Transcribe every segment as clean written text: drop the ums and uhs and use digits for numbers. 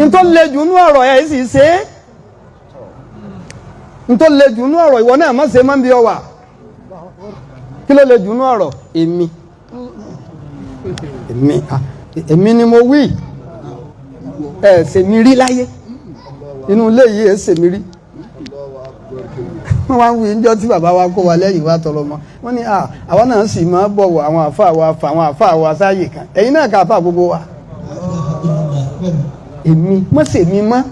N tó le jù nú ọ̀rọ̀ ẹ̀ sì ṣe é. N tó le jù nú ọ̀rọ̀ ìwọ náà má ṣe má ń bí ọ wà. Kí ló le jù nú ọ̀rọ̀? Èmi, èmi, ah, èmi ni mo wí. Ẹ ṣe mi rí láyé inú ilé yìí, ẹ ṣe mi rí. Wọ́n wá ń wí níjọ́ tí bàbá wa kó wa lẹ́yìn wa tọrọ mọ́. Wọ́n ní àwa náà sì máa bọ̀wọ̀ àwọn àfáà wa, fà àwọn àfáà wa sáàyè kan. Ẹ̀yin náà kà àfáà gbogbo wa. Èmi mọ́ ṣe mi mọ́.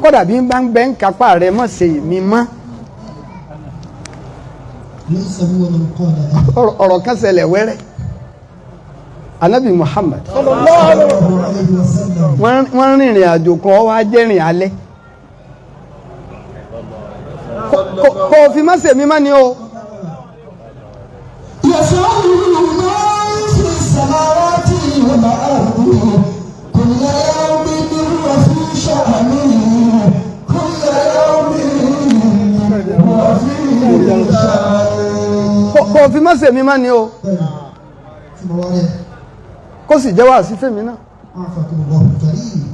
Kódà bí n bá ń bẹ́ ń kápá rẹ, mọ́ ṣe èmi mọ́. ليس هو من قال أنا. Ọ̀rọ̀ kan ṣẹlẹ̀ wẹ́rẹ́. Anabi Muhammad صلى الله عليه وسلم. Wọ́n rìnrìn àjò kan, ó wá jẹ́rìn alẹ́. Kò fi má ṣe mi má ni o. يسأله من في السماوات والأرض كل يوم هو في شأن، كل يوم هو في شأن. Kò fi má ṣe mi má ni o. Kó sì jẹ́ wá sí fèmí náà. عافاكم الله الكريم.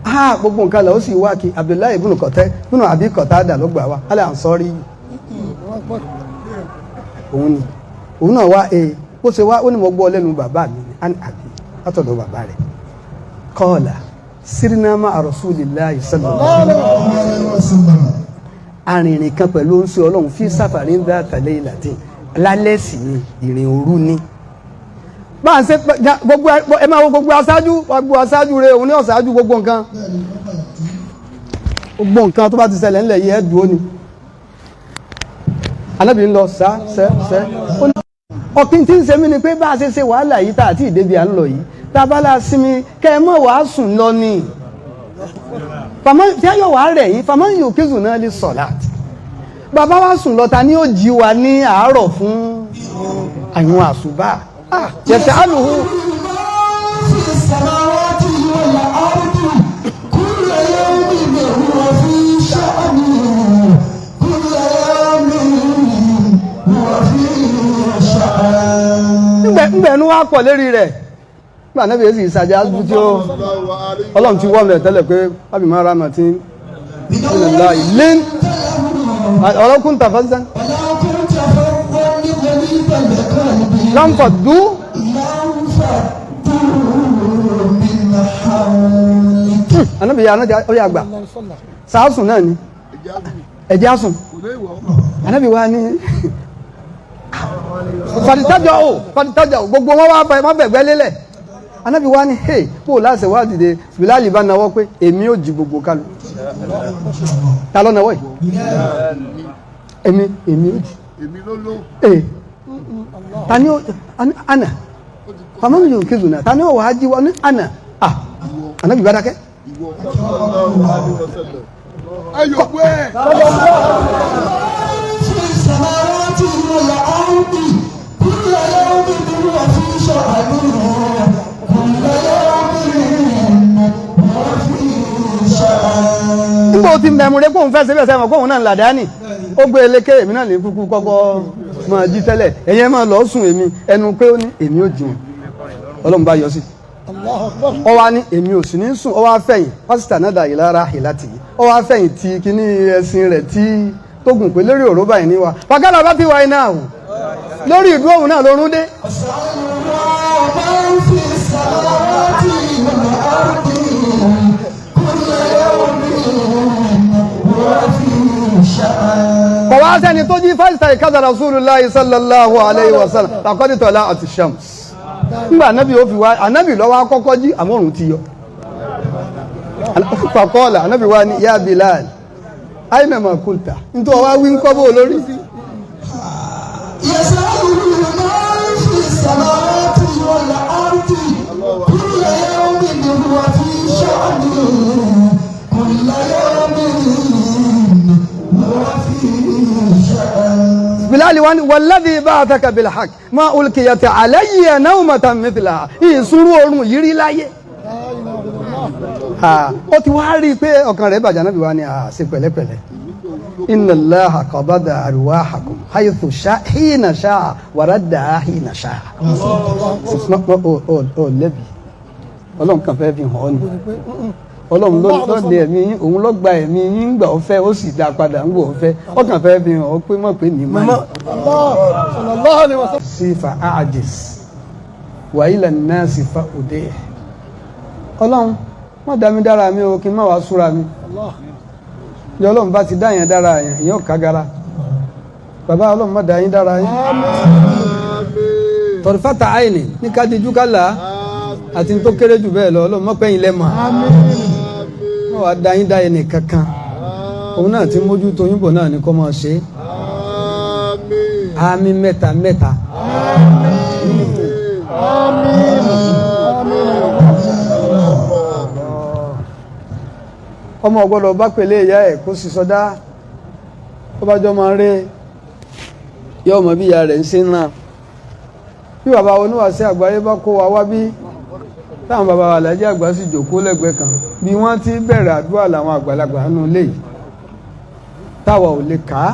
Ah, gbogbo nǹkan lọ ó sì wá kí Abdullahi ibùnú kọtẹ ibùnú àbí Kọtádà ló gbà wá alẹ́ à ń sọrí. Òun ni òun náà wá ee bó ṣe wá. Ó ní mo gbọ́ lẹ́nu bàbá mi ni àní àbí látọ̀dọ̀ bàbá rẹ̀. قال سرنا مع رسول الله صلى الله عليه وسلم. Arìnrìn kan pẹ̀lú oúnjẹ Ọlọ́run في سفر ذات ليلة. Lálẹ́ sì ni, ìrìn òru ni. Bá a ṣe gbogbo ẹ máa wo gbogbo aṣáájú, gbogbo aṣáájú rẹ, òun ní ọ̀ṣáájú gbogbo nǹkan, gbogbo nǹkan tó bá ti ṣẹlẹ̀ ńlẹ̀ yìí, ẹ̀ dúró ni. Anábì ń lọ sá sẹ́ sẹ́. Ó ní ọ̀kìn tí ń ṣe mí ni pé bá a ṣe ṣe wàhálà yìí tá àti ìdébi à ń lọ yìí, tá a bá la sinmi, kẹ́ ẹ mọ̀ wàá sùn lọ ni fàmọ́ tí a yọ wàá rẹ̀ yín. فمن يوقظنا للصلاة. Bàbá wa sùn lọ, ta ni ó jí wa ní àárọ̀ fún àwọn àṣùbà? يسأله في السماوات والأرض كل يوم هو في شأن، كل يوم هو في شأن. Ngbẹ ẹnu wa pọ̀ lérí rẹ̀ nígbà náà bí èsì ìsàjà tí ó Ọlọ́run ti wọ́n rẹ̀ tẹ́lẹ̀ pé wábì máa ra màtí ilẹ̀ ilé ọlọ́kùn tàfásán ولو كنت فظا غليظ القلب لانفضوا لانفضوا من حولك. Anábì yà ó yà gbà sàásùn náà ni ẹ̀jẹ̀ àsùn. Anábì wa ní فاضطجعوا فاضطجعوا. Gbogbo wọn wá bẹ wọn bẹ̀gbẹ́ lélẹ̀. Anábì wa ní hey, bó o láṣẹ wá dìde? Bilali bá nawọ́ pé èmi ò jí gbogbo kálu. Ta ló nawọ́ yìí? Èmi ò jí. Èmi ló ló. Ee, tani o? أنا فمن يوقظنا. Tani o wàá jí wa ní أنا? Ah, anabi bá dákẹ́. Ìwọ ẹ yóò gbé ẹ. في السماوات والأرض كل يوم هو في شأن، كل يوم هو في شأن. Nígbà ó ti mẹ́mu rẹ kóun fẹ́ síbẹ̀ sẹ́wọ̀n kóun náà ń làdáni, ó gbé eléke. Èmi náà lè kúkú kọ́kọ́ máa jí tẹ́lẹ̀, ẹ̀yẹ́ máa lọ sùn. Èmi ẹnu pé ó ní èmi ò jí wọn, Ọlọ́run bá yọ sí. Ọ wá ní èmi ò sì ní sùn. Ọ wá fẹ̀yìn pásítà náà dà yìí lára ìlàtì yìí. Ọ wá fẹ̀yìn tí kíní ẹṣin rẹ̀ tí tó gùn pé lórí òró báyìí ní wa fàkàlà bá ti wáyé náà o lórí ìdúró òun náà lórún dé. من في السماوات والأرض كل يوم هو في شأن. Kọ̀ wá sẹ́ni tó jí. فاستيقظ رسول الله صلى الله عليه وسلم لقد طلعت الشمس. Ńgbà anábì ó fi wá, anábì lọ́wọ́ akọ́kọ́ jí, àmọ́ òrùn ti yọ. فقال, anábì wá ní يا Bilal أين ما قلت? Nítorí wá wí ń kọ́ bó lórí. يسأله من في السماوات والأرض كل يوم هو في شأن، كل يوم هو في شأن. Bilal wá ní والذي بعثك بالحق ما ألقيت علي نومة مثلها. Ìṣúrú oorun yìí rí láyé. Ó ti wá rí i pé ọkàn rẹ̀ bàjẹ́. Anábì wá ní ṣe pẹ̀lẹ́pẹ̀lẹ́. إن الله قبض أرواحكم حيث شاء حين شاء وردها حين شاء. Ó lẹ́bi. Ọlọ́run kàn fẹ́ fi hàn ọ́ ni. Ọlọ́run ló ní ẹ̀mí yín, òun ló gba ẹ̀mí yín ńgbà ó fẹ́, ó sì dá padà ńgbà ó fẹ́. Ó kàn fẹ́ fi hàn ọ́ pé mọ̀ pé mi máa ń. Sallallahu alaihi wasallam. Sí fa àjèsì wàhálà náà sì fa òde. Ọlọ́run má dá mi dára mi o, kí n má wàá súra mi. Ní Ọlọ́run bá ti dá yẹn dára yẹn, ìyẹn ò kágara. Bàbá, Ọlọ́run má dá yín dára yín. Tọ̀rífàtà àìní ní kádìjú kálá àti tó kéré jù bẹ́ẹ̀ lọ, Ọlọ́run mọ́pẹ́ yín lẹ́mọ̀. Wọ́n wàá dá yín dá yẹn nìkankan. Òun náà ti mójútó yín bọ̀ náà ní kọ́ máa ṣe é. Àmín mẹ́ta mẹ́ta. Ọmọ ọgbọ́dọ̀ bá pèlè ìyá ẹ̀ kó sì sọdá. Ó bá jọ máa rí yọ ọmọ bí ìyá rẹ̀ ń ṣe ń ràn. Bí bàbá oníwàásí àgbáyé bá kó wa wá bí, táwọn bàbá wa Àlàájì Àgbà sì jòkó lẹ́gbẹ̀ẹ́ kan, bí wọ́n ti bẹ̀rẹ̀ àdúrà làwọn àgbàlagbà nínú ilé yìí táwa ò lè kà á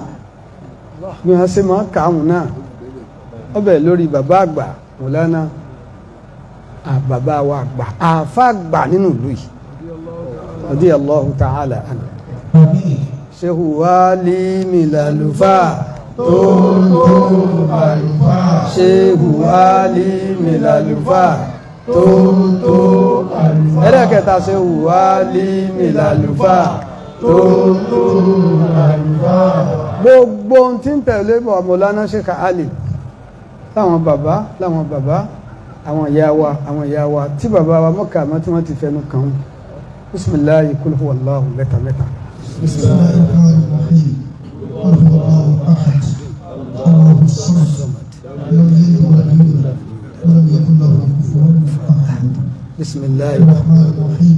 bí wọ́n ṣe máa kà á hùn náà. Ọbẹ̀ lórí bàbá àgbà Mọ̀lánà, bàbá wa àgbà, àáfà àgbà nínú ìlú yìí, radiyallahu ta'ala anhu. Ṣéhù Álímì làlùfáà tó ń tó àlùfáà. Ṣéhù Álímì làlùfáà tó ń tó àlùfáà. Ẹlẹ́kẹta, Ṣéhù Álímì làlùfáà tó ń tó àlùfáà. Gbogbo ohun tí ń tẹ̀lé bọ̀ Mọ̀lánà Sheikh Ali, láwọn bàbá, láwọn bàbá, àwọn ìyá wa, àwọn ìyá wa tí bàbá wa mọ́kà mọ́ tí wọ́n ti fẹnu kàn án. Bisimilayi kul huwa Allahu mẹ́ta mẹ́ta. Bismillahir Rahmanir Rahim. Qul huwallahu ahad. Allahu samad. Lam yalid wa lam yulad wa lam yakul lahu kufuwan ahad. Bisimilayi Rahmanir Rahim.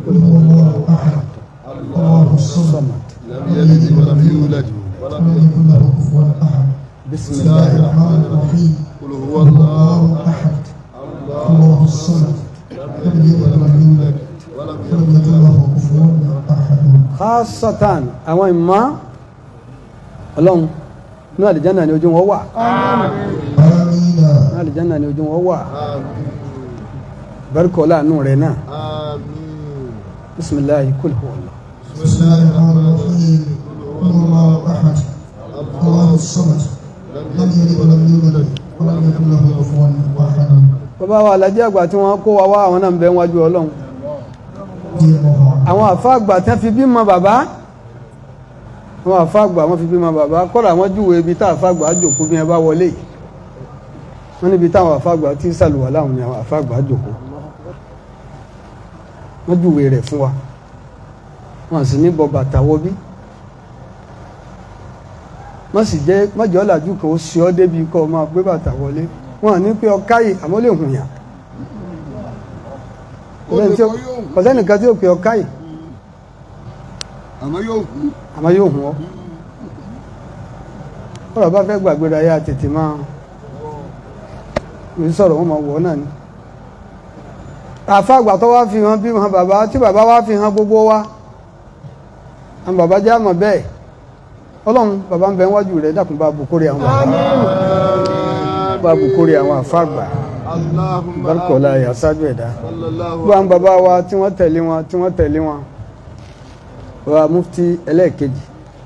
Qul huwallahu ahad. Allahu samad. Lam yalid wa lam yulad wa lam Lam yakul lahu kufuwan ahad. Bisimilayi Rahmanir Rahim. Qul huwa Allahu ahad. Allahu samad. Lam yalid wa lam yulad wa lam wa lam yakul lahu kufuwan ahad. Khasatan àwọn ìmọ̀ Ọlọ́run ní àlìjánà ni ojú wọn wà. Àmín. Ní àlìjánà ni ojú wọn wà. Barikọ̀ láàánú rẹ̀ náà. Àmín. Bisimilayi kul huwa Allah. Bismillahir Rahmanir Rahim. Qul huwallahu ahad. Allahu samad. Lam yalid wa lam yulad wa lam yakul lahu kufuwan ahad. Bàbá wa Àlàájì Àgbà tí wọ́n kó wa wá, àwọn náà ń bẹ wájú Ọlọ́run. Àwọn àfa àgbà tí wọ́n fi bímọ bàbá, àwọn àfa àgbà wọ́n fi bímọ bàbá, kọ́ra àwọn júwe ibi tá àfa àgbà jòkó bí wọ́n bá wọlé. Wọ́n níbi táwọn àfa àgbà tí sàlùwà láwọn ni àwọn àfa àgbà jòkó. Wọ́n júwe rẹ̀ fún wa. Wọ́n sì ní bọ bàtà wọ bí. Wọ́n sì jẹ́ mọ́jọ́ làjú kan ó ṣe ọ́ débi kọ́ ọ máa gbé bàtà wọlé. Wọ́n ní pé ọ káyè àmọ́ lè hùn yàn. Kò sẹ́nìkan tí ó pè ọ káyè Àmọ́ yóò kú. Àmọ́ yóò hùn ọ́. Kọ́lọ̀ bá fẹ́ gbàgbéra yá tètè máa ń sọ̀rọ̀, wọn máa wọ̀ ọ́ náà ni. Àfa àgbà tó wá fi hàn bí hàn bàbá tí bàbá wá fi hàn gbogbo wa, àwọn bàbá jẹ́ àmọ̀ bẹ́ẹ̀. Ọlọ́run, bàbá ń bẹ wájú rẹ̀, dákun bá bùkúrè àwọn bàbá, bá bùkúrè àwọn àfa àgbà. Allahumma Barkọ̀lá yà sáájú ẹ̀dá. Sallallahu Gbogbo àwọn bàbá wa tí wọ́n tẹ̀lé wọn, tí wọ́n tẹ̀lé wọn, bàbá mufti ẹlẹ́ẹ̀kejì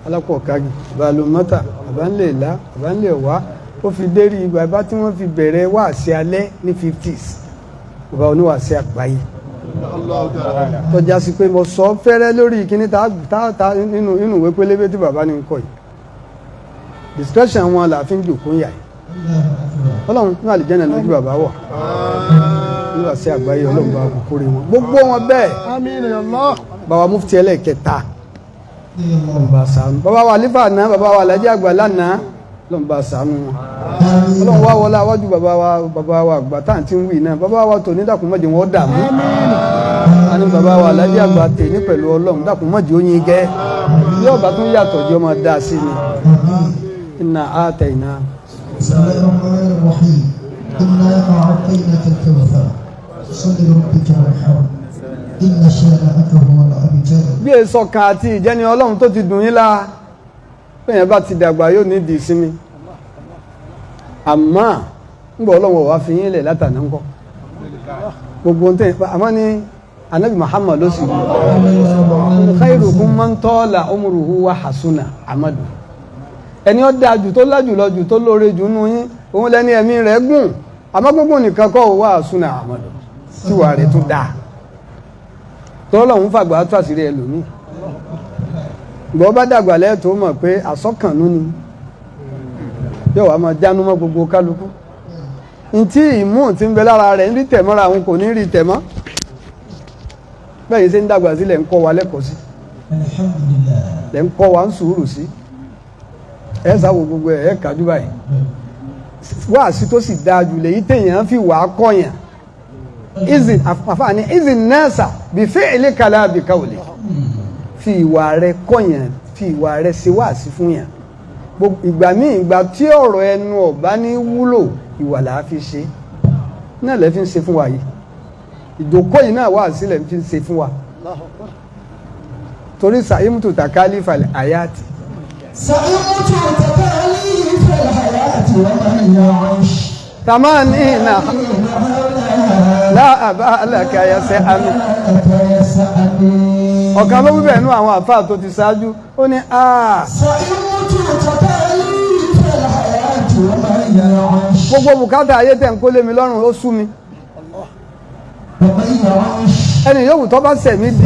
alápọ̀kági, bàbá lomọ́tà, bàbá ńlẹ̀ ìlá, bàbá ńlẹ̀ wá, ó fi dérí bàbá tí wọ́n fi bẹ̀rẹ̀ wáàsí alẹ́ ní 50s, bàbá oníwàásí àgbáyé, Allahu ta'ala. tọ́já sí pé mo sọ fẹ́rẹ́ lórí kíní tá tá nínú inú ìwé pélébé tí bàbá ní ń kọ yìí, discretion wọn là fi ń jòkó yà yìí. Ọlọ́run ní àlìjẹ́nà lójú bàbá wọ̀ níwàásí àgbáyé, Ọlọ́run bá kúkúrú wọn gbogbo wọn bẹ́ẹ̀. Àmín ya Allah. Bàbá mufti ẹlẹ́ẹ̀kẹta, bá ṣàánú bàbá wa àlífà náà, bàbá wa Àlàájì Àgbà lánàá, Ọlọ́run bá ṣàánú wọn. Ọlọ́run wá wọlé àwájú bàbá wa, bàbá wa àgbà tá à ń ti ń wí náà, bàbá wa tòní, dákun má jẹ́ wọn dààmú. A ní bàbá wa Àlàájì Àgbà tèmi pẹ̀lú Ọlọ́run, dákun má jẹ́ oyin gẹ́ yóò bá tún yàtọ̀ jẹ́ ọmọ dáa sí ni. Inna atayna. بسم الله الرحمن الرحيم. إنا أعطيناك الكوثر صل لربك وانحر إن شانئك هو الأبتر. Bí èso kan àti ìjẹni Ọlọ́run tó ti dùn yín la, bẹ́ẹ̀ bá ti dàgbà yóò ní ìdí ìsinmi, àmọ́ ńgbọ́ Ọlọ́run ò wá fi yín lẹ̀ látàná ńkọ́. Gbogbo ń tẹ̀ àmọ́ ní anabi Muhammad ló sì khairukum man tala umruhu wa hasuna amadu. Ẹni ó dáa jù tó lájù lọ jù tó lóore jù nú yín òun lẹni ẹ̀mí rẹ̀ gùn, àmọ́ gúngùn nìkan kọ́ ò, wa hasuna amadu, tíwà rẹ̀ tún dáa. Tọ́lọ́hún fàgbà tó àṣírí ẹlòmíì gbọ́ bá dàgbà lẹ́ẹ̀tọ́ mọ̀ pé àsọ́kànnú ni yóò wá máa jánu mọ́ gbogbo kálukú. Ntí ìmú tí ń bẹ lára rẹ̀ ń rí tẹ̀mọ́ra òun kò ní rí tẹ̀mọ́. Bẹ́ẹ̀ yìí ṣe ń dàgbà sílẹ̀ ń kọ́ wa lẹ́kọ̀ọ́ sí, Alhamdulillah. lẹ́ ń kọ́ wa ń sùúrù sí. Ẹ sáwọ gbogbo ẹ̀ ẹ̀ kájú báyìí. Wáàsí tó sì dáa jù lèyí téèyàn fi wàá kọ́yàn. Izin àfààní izin nẹ́ẹ̀sà bí fi'li kala bí kawli. Fi ìwà rẹ kọ́yàn, fi ìwà rẹ ṣe wáàsí fún yàn. Gbogbo ìgbà míì, ìgbà tí ọ̀rọ̀ ẹnu ọ̀bá ní wúlò, ìwà là á fi ṣe. Náà lẹ́ fi ń ṣe fún wa yìí. Ìdókò yìí náà wà sílẹ̀ fi ń ṣe fún wa. Torí sàyímùtù tàkálí falẹ̀ àyàtì. سئمت تكاليف الحياة ومن يعش Tàmáàní ìnà láàbá alákàyàsẹ́ àmì. لك يسألني. Ọ̀kan ló wí bẹ́ẹ̀ nú àwọn àfáà tó ti ṣáájú. Ó ní àà سئمت تكاليف الحياة ومن يعش gbogbo bùkátà ayé tẹ̀ ń kó lé mi lọ́rùn ó sú mi. ومن يعش Ẹni yòówù tó bá sẹ̀mí di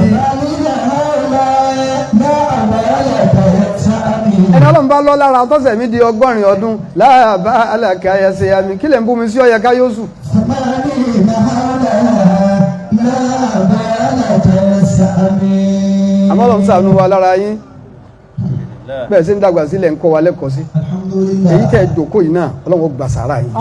ẹni ọlọ́run bá lọ́ lára tó sẹ̀mí di 80 ọdún láàbá alákàyàsẹ́ àmì kí lè ń bú mi sí ọ̀yẹ ká yóò sùn. Àmọ́ Ọlọ́run ṣàánú wa lára yín. Bẹ́ẹ̀ ṣe ń dàgbà sílẹ̀ ń kọ́ wa lẹ́kọ̀ọ́ sí. Èyí tẹ́ jòkó yìí náà Ọlọ́run ó gbà sàárà yín.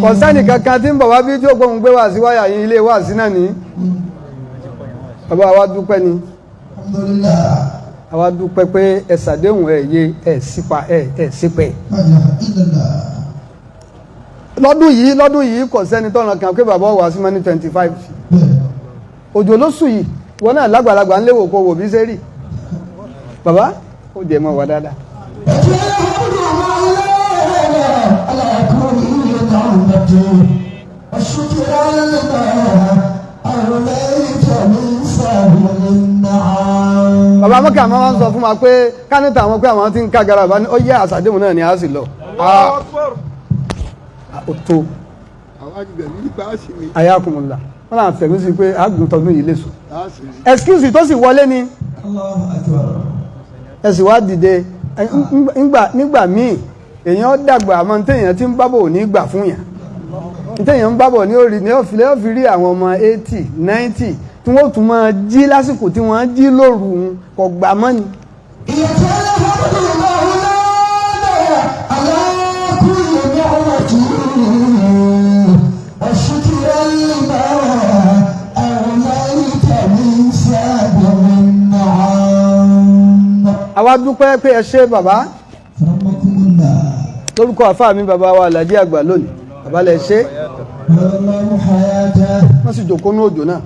Kò sẹ́ni kankan tí ń bọ̀ wá bí tí ó gbóhùn gbé wá sí wáyà yín, ilé wá sí náà ní. Bàbá wa dúpẹ́ ni. Àwa dúpẹ́ pé ẹ ṣàdéhùn ẹ yé ẹ sípa ẹ ẹ sípẹ́. Lọ́dún yìí kò sẹ́ni tọ́nà kan pé bàbá wà sí mọ́ní 25. Òjò ló sùn yìí, wọn náà lágbàlagbà ń léwò kó wò bí ṣe rí. Bàbá ó jẹ́ mọ́ wa dáadáa. Bàbá mọ́kà máa ń sọ fún wa pé kánítà àwọn pé àwọn tí ń ká gara bá ní ó yẹ àṣàdéhùn náà ni a sì lọ. Ó tó Àwọn àgbẹ̀ nípa àṣìmí. ayakumula wọn náà fẹ̀mí sí pé àgùntàn yìí lè sùn. Àṣìmí. Excuse tó sì wọlé ni Allahu Akbar. ẹ sì wá dìde nígbà míì èèyàn dàgbà àmọ́ téèyàn ti ń bábọ̀ ní gbà fún yàn, téèyàn ń bábọ̀ ní orí ní ọ̀fìlẹ̀ ọ̀fì rí àwọn ọmọ 80 90 tí wọ́n tún máa jí lásìkò tí wọ́n jí lóru kò gbà mọ́ ni. على كل نعمة والشكر لما أوليت من سابع النعم. Àwa dúpẹ́ pé ẹ ṣé bàbá. رحمكم الله. Lórúkọ àfáà mi bàbá wa Àlàjí àgbà lónìí, bàbá lẹ ṣe. الله حياته. Wọ́n sì jòkó ní òjò náà.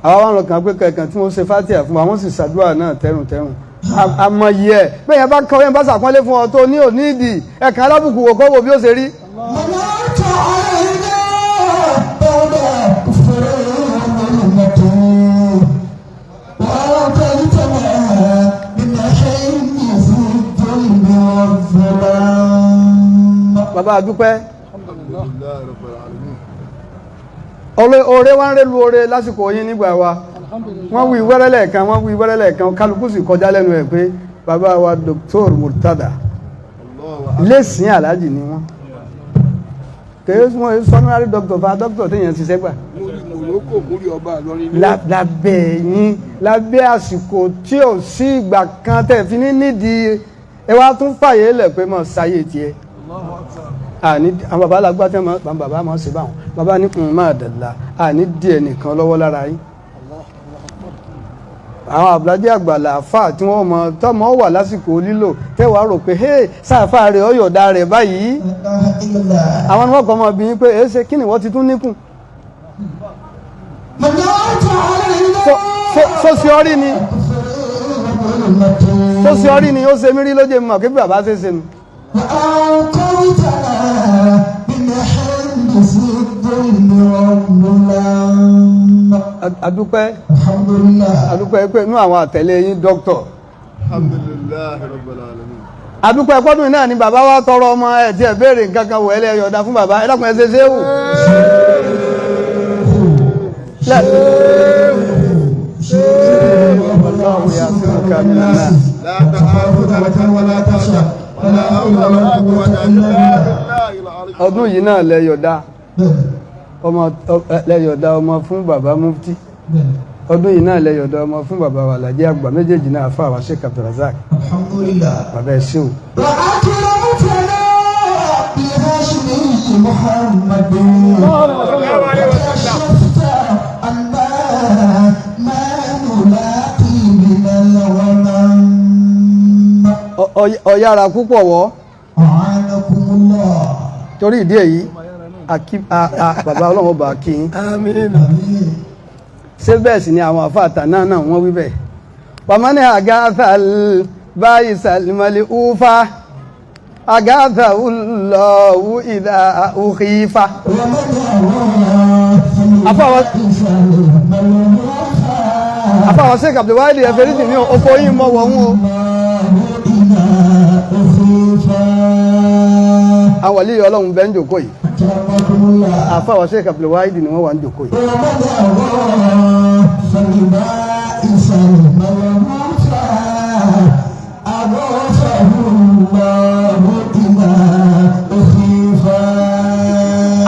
Àwa wà lọ́kàn pé kẹ̀kàn tí wọ́n ṣe fátíà fún wa, wọ́n sì ṣàdúrà náà tẹ̀rùntẹ̀rùn. Àmọ̀yẹ ẹ̀ bẹ́ẹ̀ yẹn bá kọ́ yẹn bá ṣàpọ́nlé fún ọ tó ní òní ìdì ẹ̀kan alábùkù wò kọ́ wò bí ó ṣe rí. منعت علينا بعد كفر ظلمة وأعطيتنا من حين في الظلم والظلام. Bàbá dúpẹ́. Alhamdulillahi Rabbil Alamin. Oore wa ń rélu oore lásìkò yín nígbà wa. Wọ́n wí wẹ́rẹ́ lẹ́ẹ̀kan, wọ́n wí wẹ́rẹ́ lẹ́ẹ̀kan, kálukú sì kọjá lẹ́nu ẹ̀ pé bàbá wa Dr. Murtada lẹ́sìn aláàjì ni wọ́n kèé wọ́n sọ́nùrárì doctor fa doctor téèyàn ṣiṣẹ́ gbà. Múrí Morocco, múrí ọba Ìlọrin ní. Lábẹ́ yín, lábẹ́ àsìkò tí ò sí ìgbà kan tẹ̀ fi ní nídìí ẹ wá tún fàyè lẹ̀ pé mọ̀ sáyé tiẹ̀. Àní àwọn bàbá alágbá tí wọ́n bàbá máa ṣe báwọn bàbá ní kùn máa dàda àní díẹ̀ nìkan lọ́wọ́ lára yín. Àwọn àbúlájẹ́ àgbàlá àfà tí wọ́n mọ tọ́mọ wà lásìkò lílò tẹ́wàá rò pé hey sáfà rẹ̀ ọ̀yọ̀dà rẹ̀ báyìí. لا إله إلا الله. Àwọn ni wọ́n kọ́ mọ bí yín pé èé ṣe kí ni wọ́n ti tún níkùn. منعت علينا. Sọ́síọ́rí ni sọ́síọ́rí ni ó ṣe mí rí lóye mọ̀ kí bàbá ṣe ṣe nu. Adúpẹ́ adúpẹ́ pé inú àwọn àtẹ̀lé yín dókítọ̀. Alhamdulillahi Rabbil Alamin. Adúpẹ́ pọ́dún náà ni bàbá wa tọrọ ọmọ ẹ̀ tí ẹ̀ béèrè nǹkan kan wọ̀ ẹ́ lẹ́yọ̀ ọ̀dà fún bàbá ẹ dákun ẹ ṣe ṣéwù. La ta'akhudhuka wa la takhsha wa la hawla wa la quwwata illa billahi al-'ali. Ọdún yìí náà lẹ́yọ̀dá ọmọ lẹ́yọ̀dá ọmọ fún bàbá mufti, ọdún yìí náà lẹ́yọ̀dá ọmọ fún bàbá wa Alhaji àgbà méjèèjì náà fún àwọn Sheikh Abdulrazak bàbá ẹ ṣeun. Ọ̀yára púpọ̀ wọ́ torí ìdí èyí bàbá ọlọ́run ọba kí n ṣé bẹ́ẹ̀ sì ni àwọn àfáàtà náà náà wọ́n wí bẹ́ẹ̀. Pàmò ní àgáfà báyìí sàlìmọ́lì úfà àgáfà lọ́wọ́ ìdá òkìfà. Àfáwọn Sheikh Abdulwahid ẹ̀fẹ̀rí tì ní oko yìí mọ́ wọ̀n o. Àwọn wàlíì ọlọ́run bẹ́ ń jòkó yìí. Àfáwọn Sheikh Abdulwahid ni wọ́n wà ń jòkó yìí.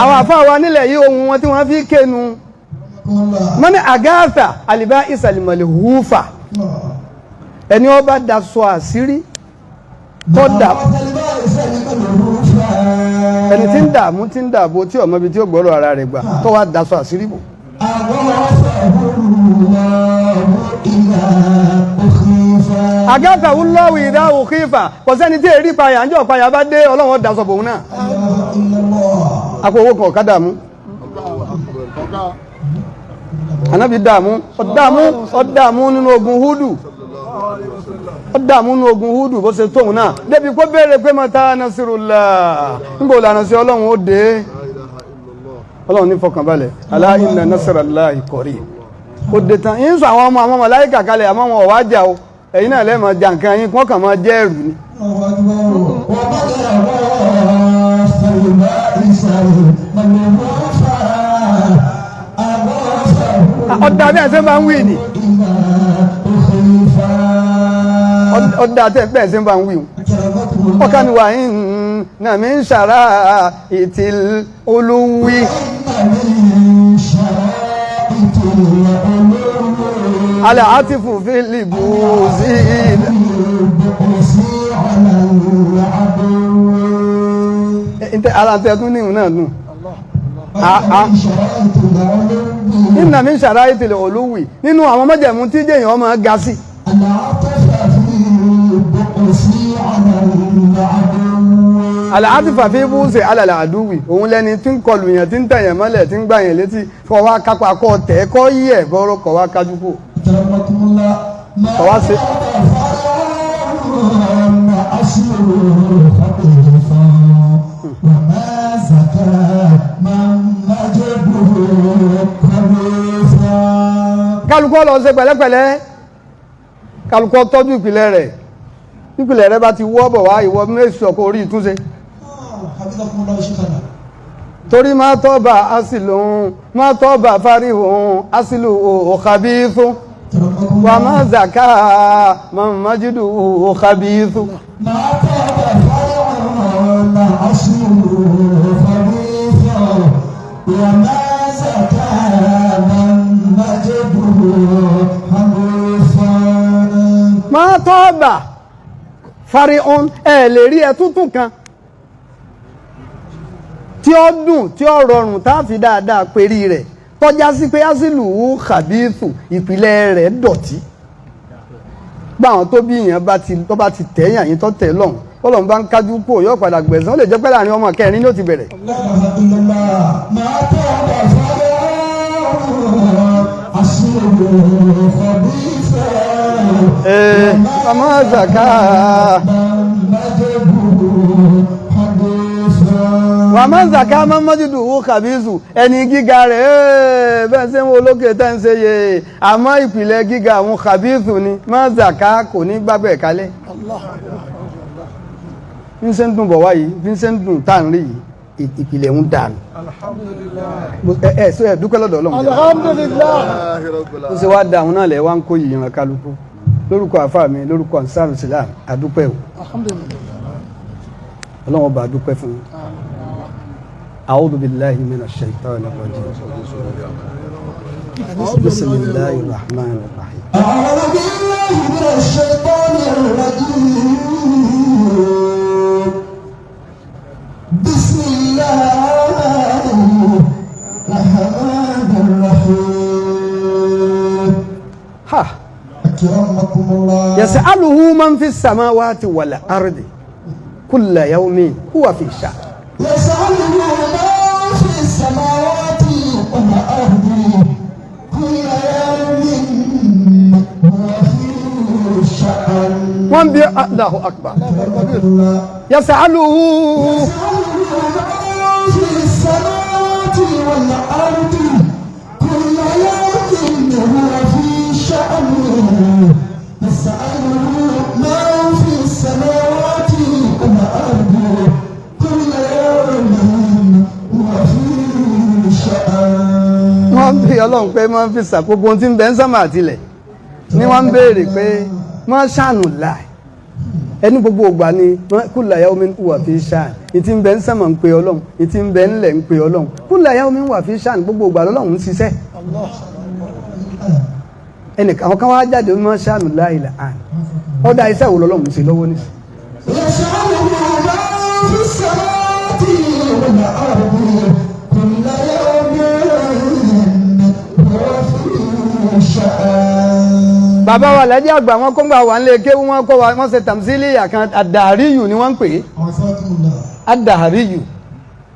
Àwọn àfáà wa nílẹ̀ yìí ohun wọn tí wọ́n fi kénu mọ́ní àgáàfà àlìbá ìsàlìmọ̀lì húfà ẹni ó bá daṣọ àṣírí tó dà ẹni tí ń dààmú tí ń dààbò tí ọmọ ibi tí ó gbọ́rọ̀ ara rẹ̀ gbà tó wá daṣọ àṣírí bò. Àgáàfà wúlọ́wì ìdá òkìfà kò sẹ́ni tí èrí payà ń jọ payà bá dé ọlọ́run daṣọ bòun náà. Àpò owó kan ọ̀ká dààmú. Ànábì dààmú ọ̀dààmú ọ̀dààmú nínú ogun Húdù ọ̀dààmú nínú ogun Húdù bó ṣe tóun náà débi kó béèrè pé mata nasirullah níbo lànà sí ọlọ́run ó dé ọlọ́run ní fọkànbalẹ̀ alá inna nasrallahi qarib ó dé tán yín sọ àwọn ọmọ àwọn màláíkà kalẹ̀ àmọ́ wọn ò wá jà o ẹ̀yin náà lẹ́ẹ̀mọ jà nǹkan yín kí wọ́n kàn máa jẹ́ ẹ̀rù ni. Ọ̀dà bí ẹ̀sẹ̀ máa ń wí ni ọ̀dà bí ẹ̀sẹ̀ máa ń wí ọ̀kan ni wà ń mi ń ṣàrà ìtìl olówí. Alẹ́ àti fùfí lìbù sí i. Ara tẹ tún níhùn náà nù. Inna min shara'itil uluwi nínú àwọn májẹ̀mú tí jẹ́yàn ọmọ ga sí. Àlàáfíà fi bú ṣe alàlà àdúwì òun lẹni tí ń kọlù yàn tí ń tẹ̀yàn mọ́lẹ̀ tí ń gbà yàn létí kọ́ wá kápá kọ́ tẹ̀ kọ́ yí ẹ̀ bọ́rọ̀ kọ́ wá kájú kù. Kọ́ wá ṣe. Kálukọ́ lọ ṣe pẹ̀lẹ́pẹ̀lẹ́, kálukọ́ tọ́jú ìpìlẹ̀ rẹ̀, ìpìlẹ̀ rẹ̀ bá ti wọ́ bọ̀ wá ìwọ mẹ́sì ọkọ̀ orí ìtúnṣe. Torí má tọ́ba asìlù má tọ́ba fáríhùn asìlù òkàbíìsù wà má zàká má májídù òkàbíìsù. Má tọ́ba fáríhùn asìlù òkàbíìsù wà má zàká má májídù òkàbíìsù. Má tọ́ba fáríhùn ẹ̀ lè rí ẹ tuntun kan tí ó dùn tí ó rọrùn tá a fi dáadáa perí rẹ̀ tọ́já sí pé ásìlù kàbíìsù ìpìlẹ̀ rẹ̀ dọ̀tí báwọn tó bí èèyàn bá ti tẹ̀yàn yín tó tẹ̀ lọ́hùn ọlọ́run bá ń kájú kó yóò padà gbẹ̀san ó lè jẹ́ pé láàrin ọmọ kẹrin ló ti bẹ̀rẹ̀. مجده خبيثا. Ee, ọmọ zaka. من مجده حديثا. Wà má zaka má mọ́júdù wú kàbíyèsù ẹni gíga rẹ̀ bẹ́ẹ̀ ṣe ń wo lókè tẹ́ ń ṣe yẹ àmọ́ ìpìlẹ̀ gíga àwọn kàbíyèsù ni má zaka kò ní gbàgbẹ́ kalẹ̀. Bí ń ṣe ń dùn bọ̀ wáyìí, bí ń ṣe ń dùn tá à ń rí yìí, ìpìlẹ̀ ń dànù. Ẹ ẹ sọ ẹ dúpẹ́ lọ́dọ̀ Ọlọ́run. Alhamdulillah. Ó ṣe wá da àwọn náà lẹ̀ wá ń kó yìí ìran kálukú lórúkọ àfáà mi, lórúkọ Ansar Islam, àdúpẹ́ o. Alhamdulillah. Ọlọ́run ọba, àdúpẹ́ fún yín. A'udhu billahi minash shaitanir rajim. Bismillahir rahmanir rahim. أعوذ بالله من الشيطان الرجيم. بسم الله الرحمن الرحيم. Ha. أكرمكم الله. Yas'aluhu man fis samawati wal ardi kulla yawmin huwa fi sha'n. يسأله من في السماوات والأرض كل يوم هو في شأن. Wọ́n bí Allahu akbar. الله. Yas'aluhu. يسأله من في السماوات والأرض كل يوم هو في شأن. يسأله من في السماوات والأرض كل يوم هو في شأن. Wọ́n bí Ọlọ́run pé máa ń fi sà gbogbo ohun tí ń bẹ ń sánmà àtilẹ̀ ni wọ́n ń béèrè pé máa ṣàánù láì ẹni gbogbo ògbà ni kulla yawmin huwa fi sha'n. Ìtí ń bẹ ń sánmà ń pe Ọlọ́run, ìtí ń bẹ ńlẹ̀ ń pe Ọlọ́run. Kulla yawmin huwa fi sha'n, gbogbo ògbà lọ́lọ́run ń ṣiṣẹ́. Ẹnìkan àwọn kan wá jáde máa ṣàánù láì là án ọ̀dà iṣẹ́ wo lọ́lọ́run ń ṣe lọ́wọ́ nísì. يسأله من في السماوات والأرض كل يوم هو في شأن. Bàbá wa lẹ́jẹ́ àgbà, wọn kó ń gbà wà ń lé kéwú, wọn kọ́ wa, wọ́n ṣe tàmsílì àkàn àdàríyù ni wọ́n ń pè é. عافاكم الله. Adàríyù,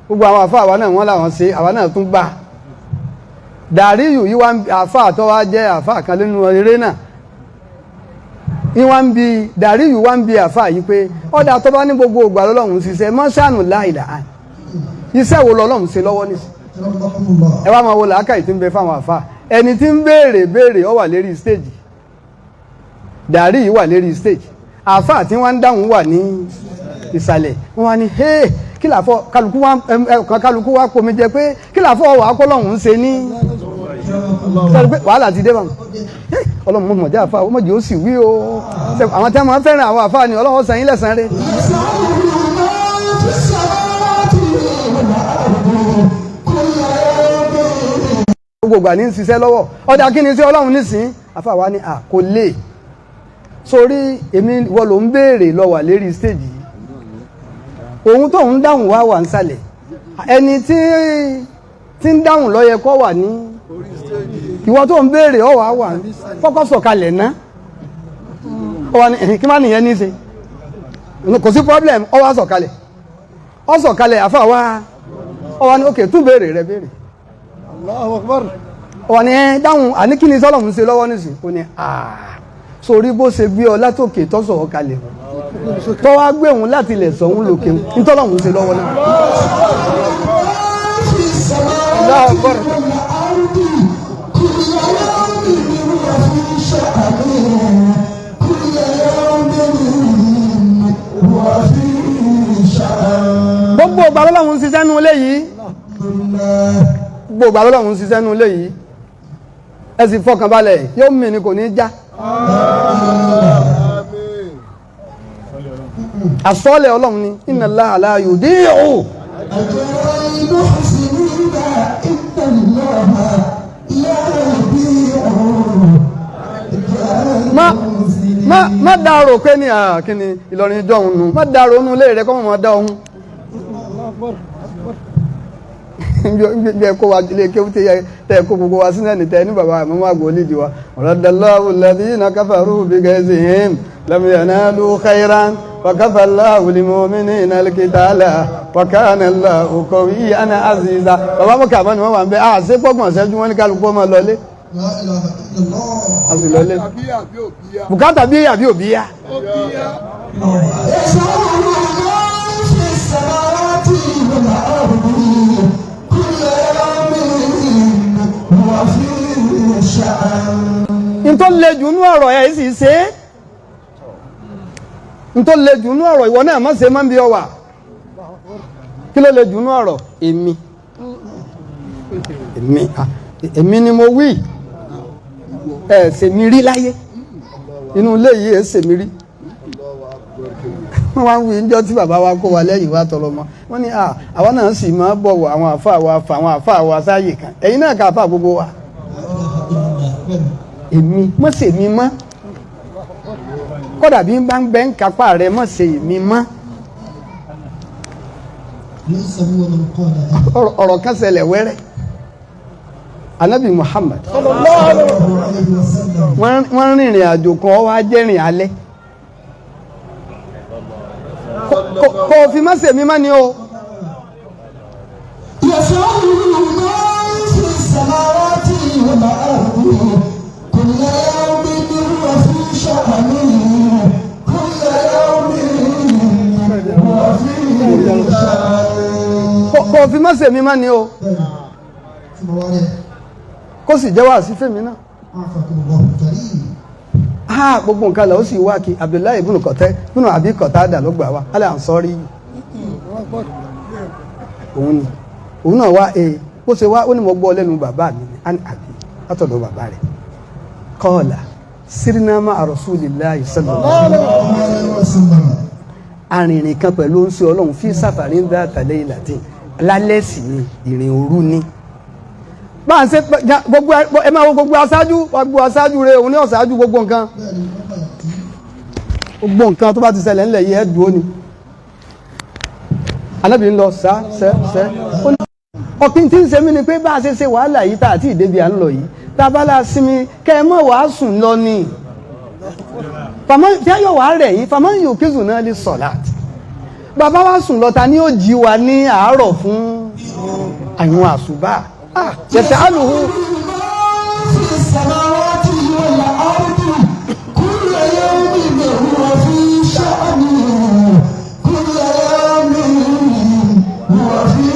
gbogbo àwọn àfa àwa náà wọ́n làwọn ṣe, àwa náà tún gbà dàríyù yìí wá ń àfa àtọ́ wa jẹ́ àfa kan nínú eré náà ní wá ń bi dàríyù, wá ń bi àfa yìí pé ọ̀dà tó bá ní gbogbo ògbà lọ́lọ́run ṣiṣẹ́ mọ́ṣáànù láìlà án, iṣẹ́ wo lọ́lọ́run ṣe lọ́wọ́ níṣẹ́? أكرمكم الله. Ẹ wá máa wo làákàyè tí ń bẹ fáwọn àfa. Ẹni tí ń béèrè béèrè ó wà lérí stage, dàrí yìí wà lérí stage, àfa tí wọ́n ń dáhùn wà ní ìsàlẹ̀. Wọ́n wá ní hey, kí làfọ kálukú wá ẹ̀kan kálukú wá pomi jẹ pé kí làfọ wà á kọ́lọ́hún ń ṣe ní sọ pé wàhálà ti dé bá wọn. Ọlọ́run mọ̀ mọ̀já àfa ọmọdé ó sì wí o. Àwọn tí wọ́n máa ń fẹ́ràn àwọn àfa ni Ọlọ́run san yín lẹ́san rẹ̀. يسأله من في السماوات والأرض كل يوم Gbogbo ìgbà ní ń ṣiṣẹ́ lọ́wọ́. Ọ̀dà kí ni sí Ọlọ́run nísìn? Àfa wa ni à kò lè sórí èmi, wọ́n ló ń béèrè lọ wà lérí stage yìí, òun tó ń dáhùn wá wà ń sàlẹ̀. Ẹni tí ń dáhùn ló yẹ kó wà ní ìwọ tó ń béèrè ọ wà wà kọ́kọ́ sọ̀kalẹ̀ ná. Ọ wà ní ẹ̀hìn kí má nìyẹn ní í ṣe, kò sí problem. Ọ wá sọ̀kalẹ̀, ọ sọ̀kalẹ̀, àfa wa ọ wà ní òkè tún béèrè rẹ béèrè. Allahu akbar. Ọ wà ní ẹ dáhùn àní kí ni sọlọ́run ń ṣe lọ́wọ́ nísìn? Ó ní sórí bó ṣe gbé ọ látòkè tọ́sọ̀ ọ kalẹ̀, tó wá gbé òun láti ilẹ̀ sọ̀hún lókè, nítọ́lọ́run ń ṣe lọ́wọ́ náà. في السماوات الله أكبر. والأرض كل يوم هو في شأن. كل يوم هو في شأن. Gbogbo ìgbà lọ́lọ́run ń ṣiṣẹ́ nínú ilé yìí. الله. Gbogbo ìgbà lọ́lọ́run ń ṣiṣẹ́ nínú ilé yìí. Ẹ sì fọkàn balẹ̀, yóò mì ní kò ní já. Àsọ́ọ̀lẹ̀ Ọlọ́run ni inna Allaha la yudi'u. أجر المحسنين إن الله لا يضيع أجر Má المحسنين. má dàrò pé ní kí ni Ìlọrin ìjọ òun nù, má dàrò nù ilé rẹ kọ́ mọ̀ dá òun. Bí ẹ kó wa ilé kéwú tẹ kó gbogbo wa sínú ẹni tẹ ní bàbá àmọ́ àgbò olídìí wa. Radallahu alladhina kafaru bighayzihim lam yanalu khayran wa kafa Allahu lil-mu'minina al-qitala wa kana Allahu qawiyyan aziza. Bàbá mọ̀kà àmọ́ ni wọ́n wà ń bẹ́ àṣẹ pọ́gbọ̀n ṣẹ́jú wọn ní kálukú ọmọ lọlé. La ilaha illallah. A sì lọlé. Bùkátà bí àbí òbí yá. يسأله من في السماوات والأرض كل يوم هو في شأن. Ntọ́ le jù nú ọ̀rọ̀ ẹ̀ sì ṣe é. Ntọ́ le jù nú ọ̀rọ̀ ìwọ náà má ṣe má ń bí ọ wà. Kí ló le jù nú ọ̀rọ̀? Èmi, èmi, ah, èmi ni mo wí. Ẹ ṣe mi rí láyé inú ilé yìí, ẹ ṣe mi rí. Wọ́n wá ń wí níjọ́ tí bàbá wa kó wa lẹ́yìn wa tọrọ mọ́. Wọ́n ní àwa náà sì máa bọ̀wọ̀ àwọn àfáà wa, fà àwọn àfáà wa sáyè kan. Ẹ̀yin náà kà àfáà gbogbo wa. Èmi mọ́ ṣe mi mọ́. Kódà bí n bá ń bẹ́ ń kápá rẹ, mọ́ ṣe èmi mọ́. ليس هو من قال أنا. Ọ̀rọ̀ kan ṣẹlẹ̀ wẹ́rẹ́. Anabi Muhammad صلى الله عليه وسلم. Wọ́n rìnrìn àjò kan, ó wá jẹ́rìn alẹ́. Kò fi má ṣe mi má ni o. يسأله من في السماوات والأرض كل يوم هو في شأن، كل يوم هو في شأن. Kò fi má ṣe mi má ni o. ثم وارد. Kó sì jẹ́ wá sí fèmí náà. عافاكم الله الكريم. Ha, gbogbo nǹkan lọ ó sì wá kí Abdullahi ibùnú kọtẹ ibùnú àbí Kọtádà ló gbà wá alẹ́ à ń sọ rí yìí. Òun ni òun náà wá e bó ṣe wá, ó ní mo gbọ́ lẹ́nu bàbá mi ni àní àbí látọ̀dọ̀ bàbá rẹ̀ kọ́ọ̀là sirina ma'a rasulillahi sallallahu عليه وسلم. Arìnrìn kan pẹ̀lú oúnjẹ Ọlọ́run fi sáfàrí ń dá àtàlẹ́ ìlàdín lálẹ́ sì ni ìrìn òru ni. Bá a ṣe gbogbo ẹ máa wo gbogbo aṣáájú, gbogbo aṣáájú rẹ, òun ní ọ̀ṣáájú gbogbo nǹkan, gbogbo nǹkan tó bá ti ṣẹlẹ̀ ńlẹ̀ yìí, ẹ̀ dúró ni. Anábì ń lọ sá sẹ́ sẹ́. Ó ní ọ̀pìn tí ń ṣe mí ni pé bá a ṣe ṣe wàhálà yìí tá àti ìdébi à ń lọ yìí, tá a bá la sinmi kẹ́ ẹ mọ̀ wàá sùn lọ ni fàmọ́ tí a yọ wàá rẹ̀ yín fàmọ́ yóò kí zùn náà lè sọ̀láàtì. Bàbá wa sùn lọ, ta ni ó jí wa ní àárọ̀ fún àwọn àṣùbà? Ah, yẹtẹ alùhù. في السماوات والأرض كل يوم هو في شأن، كل يوم هو في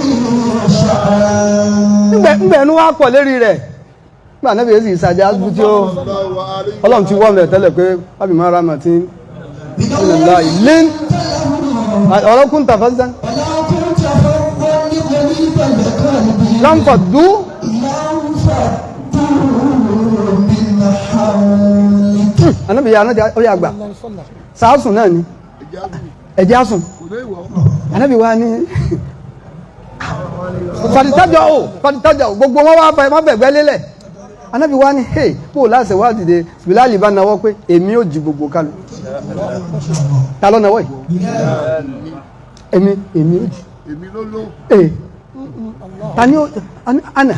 شأن. Ńgbẹ ẹnu wa pọ̀ lérí rẹ̀ nígbà náà bí èsì ìsàjà tí ó Ọlọ́run ti wọ́ mẹ́ tẹ́lẹ̀ pé wábì máa ra màtí ìlànà ilé ọ̀rọ̀ kún tàfásán ولو كنت فظا غليظ القلب láǹfàdú لانفضوا من حولك. Anábì ya anájà ó yà gbà sàásùn náà ni ẹ̀jẹ̀ àsùn. Anábì wa ní fàdítájà o, fàdítájà o, gbogbo wọn wá fẹ́ má fẹ̀gbẹ́ lélẹ̀. Anábì wa ní hey, bó o láṣẹ wá dìde. Bilali bá nawọ́ pé èmi ò jí gbogbo kálu. Ta ló nawọ́ yìí? Èmi, èmi ò jí. Èmi ló ló. Ee, tani o ana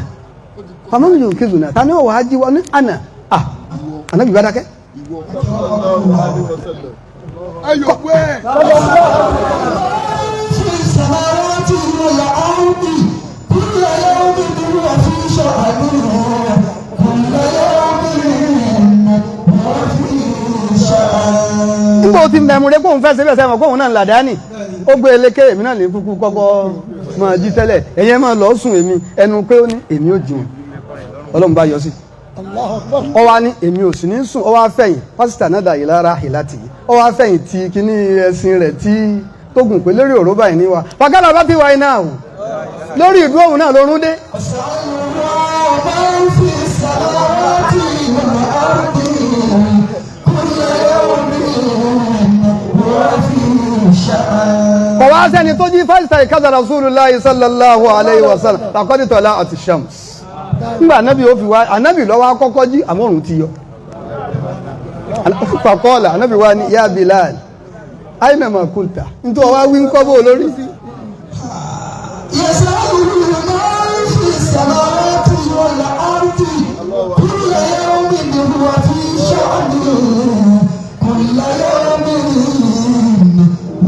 faman yóò kézù náà, tani o wàá jí wa ní ana? Ah, anabi bá dákẹ́. Ìwọ ẹ yòókù ẹ. في السماوات والأرض كل يوم هو في شأن، كل يوم هو في شأن. Nígbà ó ti mẹ́mu rẹ kóun fẹ́ ṣe bẹ́ẹ̀ sẹ́wọ̀n kóun náà ń làdáni, ó gbé eléke. Èmi náà ní kúkú kọ́kọ́ máa jí tẹ́lẹ̀. Ẹ̀yin ẹ̀ máa lọ sùn. Èmi ẹnu pé ó ní èmi ò jí wọn, Ọlọ́run bá yọ sí. Ọ wá ní èmi ò sì ní sùn. Ọ wá fẹ̀yìn pásítà náà dà yìí lára ìlàtì yìí. Ọ wá fẹ̀yìn tí kíní ẹṣin rẹ̀ tí tó gùn pé lórí òró báyìí ní wa fàkàlà bá ti wáyé náà lórí ìdúró òun náà lórún dé. من في السماوات والأرض كل يوم هو في شأن. Kọ̀ wá sẹ́ni tó jí fásitì ìkádà Rasulullahi sallallahu alayhi wa sallam laqad tala'at ash-shams. Nígbà anábì ó fi wá, anábì lọ́wọ́ akọ́kọ́ jí, àmọ́ òrùn ti yọ. Faqala, anábì wá ní ya Bilal, aina ma kunta? Nítorí wá wí ń kọ́ bó lórí. يسأله من في السماوات والأرض كل يوم هو في شأن، كل يوم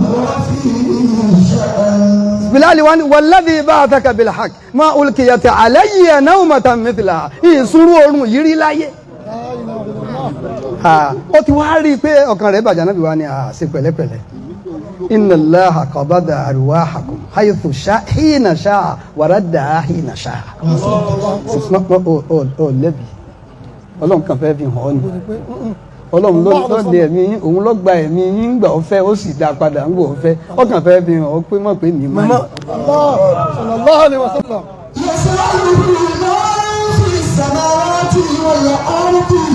هو في شأن. Bilali wa ni walladhi ba'athaka bilhaq ma ulqiyat alayya nawmatan mithlaha ìṣúrú oorun yìí rí láyé. Ó ti wá rí i pé ọkàn rẹ̀ bàjẹ́ Ànábì wa ni ṣe pẹ̀lẹ́pẹ̀lẹ́. Inna Allaha qabada arwahakum haythu sha'a hina sha'a wa raddaha hina sha'a. Ó lẹ́bi Ọlọ́run kan fẹ́ fi hàn ọ́ ni. Ọlọ́run ló lé ẹ̀mí yín, òun ló gba ẹ̀mí yín ńgbà ó fẹ́, ó sì dá padà ńgbà ó fẹ́. Ọkàn fẹ́ fi hàn ọ́ pé mọ̀ pé ní mọ́ ni. Sallallahu alaihi wasallam.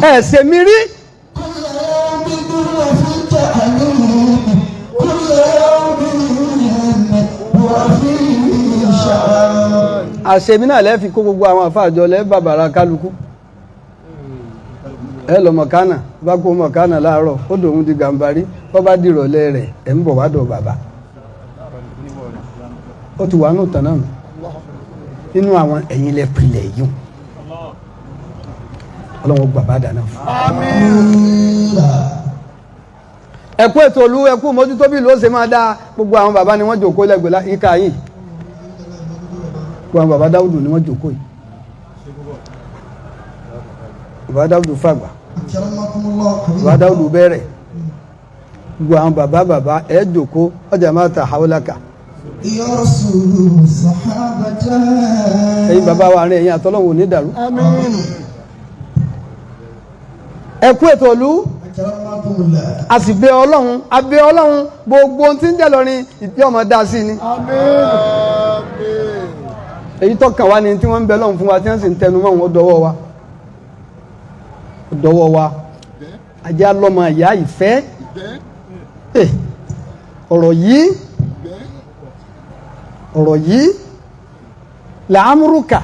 Ẹ ṣe mi rí. Àṣemí náà lẹ́ẹ̀fi kó gbogbo àwọn àfáàjọ lẹ́ẹ̀ bàbàrà kálukú. Ẹ lọ mọ̀kánà, bá kó mọ̀kánà láàárọ̀, ó dòun di gàǹbarí, bọ́ bá dìrọ̀lẹ́ rẹ̀, ẹ̀ ń bọ̀ wá dọ̀ bàbá. Ó ti wà nù tàn náà nínú àwọn ẹ̀yìn lẹ pilẹ̀ yìí. Ọlọ́run gbà bá dáná fún. Ẹ̀kú ètò olú, ẹ̀kú mójútó bí ìlú ó ṣe máa dá. Gbogbo àwọn bàbá ni wọ́n jòkó lẹ́gbẹ̀ẹ́ ìka yìí. Gbogbo àwọn bàbá Dáúdù ni wọ́n jòkó yìí. Bàbá Dáúdù fàgbà, bàbá Dáúdù bẹ̀rẹ̀. Gbogbo àwọn bàbá bàbá ẹ̀ jòkó ọjà máa ta haúlákà. Ẹ̀yin bàbá wa rìn, ẹ̀yin àtọ́lọ́wò ní dàrú. Ẹ̀kú ètò olú, a sì bẹ̀ Ọlọ́run, a bẹ̀ Ọlọ́run, gbogbo ohun tí ń jẹ́ lọ́rin ìdí ọmọ dá sí ni. Èyí tó kàn wá ni tí wọ́n ń bẹ Ọlọ́run fún wa, tí wọ́n sì ń tẹnu mọ́ wọn dọwọ́ wa, dọwọ́ wa. Ajá lọ́mọ ìyá ìfẹ́. Ọ̀rọ̀ yìí, ọ̀rọ̀ yìí, làámúrúkà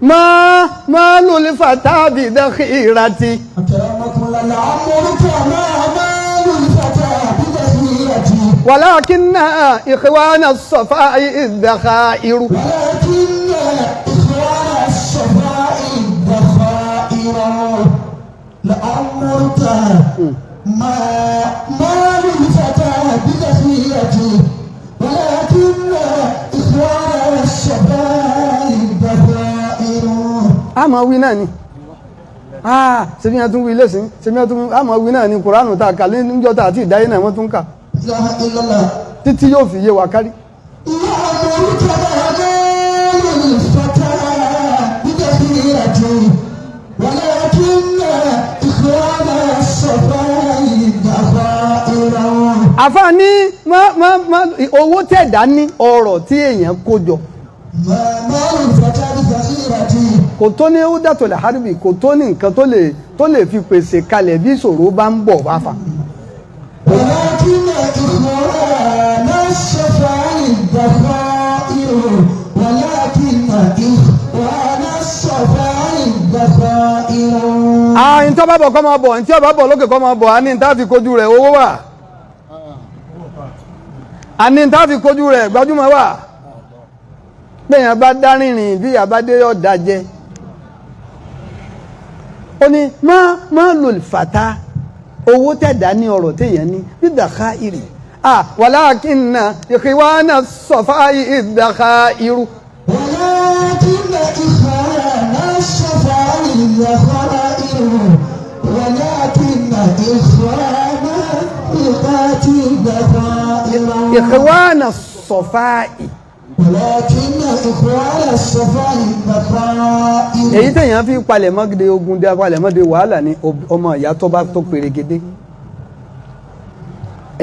máa máa lò lè fà tábì dákìrati. Wàlákínà ìkwánà sọ̀fà ìdàkàírù. A máa wí náà ni, ṣebí yẹn tún wí lẹ́sìn, ṣebí yẹn tún a máa wí náà ni. Kuranu ta kà níjọ́ ta àti ìdáyé náà wọ́n tún kà títí yóò fi yé wa kárí. Àfáà ní owó tẹ̀dá ní ọrọ̀ tí èèyàn kó jọ kò tó ní ó dàtò lè hárìbì, kò tó ní nǹkan tó lè fi pèsè kalẹ̀ bí ìṣòro bá ń bọ̀ wá fà. Àyìn tó bá bọ̀ kọ́ máa bọ̀, ní tí ó bá bọ̀ lókè kọ́ máa bọ̀, a ní tá fi kojú rẹ̀ owó wà, a ní tá fi kojú rẹ̀ gbajúmọ̀ wà. Bẹ́yàn bá dá rìnrìn bí àbádé ọ̀dà jẹ. Ó ní má lò fàtà owó tẹ̀dá ní ọ̀rọ̀ téèyàn ní dídàká ìrì. Wàlákìnnà ìkìwánà sọ̀fà ìdàká irú. Wàlákìnnà ìkìwánà sọ̀fà ìdàká irú. Wàlákìnnà ìkìwánà ìdàká irú. Ìkìwánà sọ̀fà ì. Èyí tẹ̀yàn fi palẹ̀mọ́dé ogun dé palẹ̀mọ́dé wàhálà ní ọmọ ìyá tó bá tó pèrègede.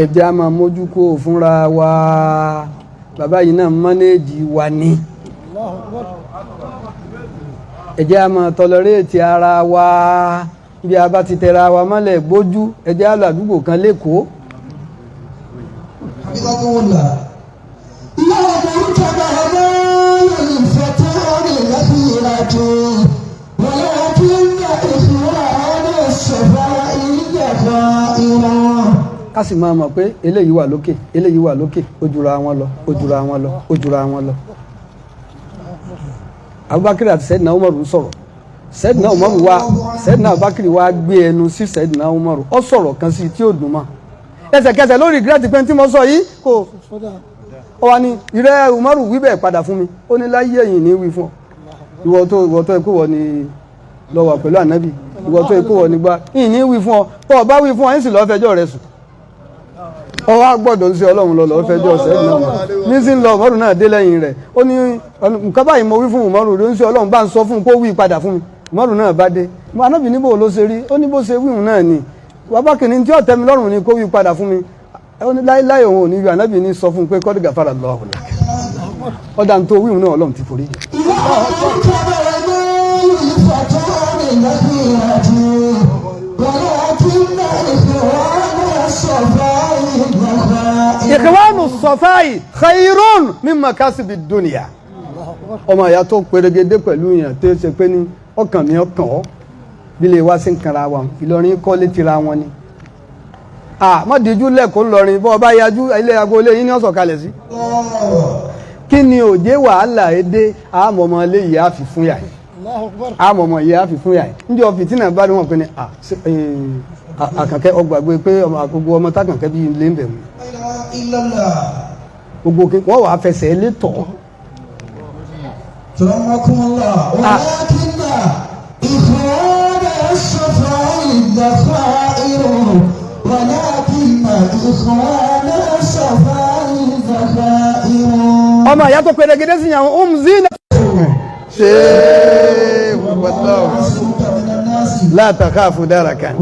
Ẹ̀jẹ̀ a máa mójú kó fúnra wa, bàbá yìí náà mọ́nẹ́ẹ̀jì wa ni. Ẹ̀jẹ̀ a máa tọlọréètì ara wa bí a bá ti tẹra wa mọ́lẹ̀ gbójú. Ẹ̀jẹ̀ á lọ àdúgbò kan lẹ́kọ̀ọ́. Ká sì máa mọ̀ pé eléyìí wà lókè, eléyìí wà lókè, ó jura wọn lọ, ó jura wọn lọ, ó jura wọn lọ. Abubakar àti Sayyidina Umaru ń sọ̀rọ̀. Sayyidina Umaru wa, Sayyidina Abubakar wa gbé ẹnu sí Sayyidina Umaru, ó sọ̀rọ̀ kan sí tí ó dùn mọ́. Ẹsẹ̀kẹsẹ̀ lórí regret pé tí mo sọ yìí kò. Ó wá ní ìrẹ́ Umaru wí bẹ́ẹ̀ padà fún mi. Ó ní láyé ẹ̀yìn ní wí fún ọ. Ìwọ tó ikú wọ ni lọ wà pẹ̀lú ànábì. Ìwọ tó ikú wọ ni gbá. Ìyìn ní wí fún ọ. Tó o bá wí fún ọ, ń sì lọ́ọ́ fẹjọ́ rẹ sùn. Ó wá gbọ́dọ̀ ń ṣe Ọlọ́run lọ lọ́ọ́ fẹjọ́ sẹ́yìn náà. Ní sí ń lọ Umaru náà dé lẹ́yìn rẹ̀. Ó ní nǹkan báyìí mo wí fún Umaru ló ń ṣe Ọlọ́run bá ń sọ fún un kó wí padà fún mi. Umaru náà bá dé. Ànábì níbo ló ṣe rí? Ó ní bó ṣe wíhun náà ni. Bàbá kìíní tí ó tẹ́ mi lọ́rùn ni kó wí padà fún mi. Ó ní láéláé òun ò ní wí. Ànábì ní sọ fún un pé kọ́dí gàfàrà lọ́wọ́ ọ̀dà tó wíhun náà Ọlọ́run ti forí jì. Ìkìwánu sọfáì khairun mimma kasibi dunya. Ọmọ ìyá tó perégedé pẹ̀lú èèyàn tó ṣe pé ní ọkàn mi ọkàn ọ́ bí lè wá sí nkanra wa Ìlọrin kọ́ létí ra wọn ni. Má díjú lẹ́kọ̀ọ́ ńlọrin bọ́ ọba yajú ilé agboolé yín ní ọ̀sọ̀ kalẹ̀ sí. Kí ni òjé wàhálà èdè àmọ̀mọ́ ilé yìí á fi fún yà yìí àmọ̀mọ́ yìí á fi fún yà yìí níjọ́ fìtínà bá ní wọn pé ní Àkànkẹ́ ọgbàgbé pé àgbogbo ọmọ tákànkẹ́ bí ilé ń bẹ̀ mú gbogbo kí wọ́n wàá fẹsẹ̀ létọ̀. Ọmọ ìyá tó pèrègede sí àwọn umzina. Ṣé wàlá la takhafu darakan.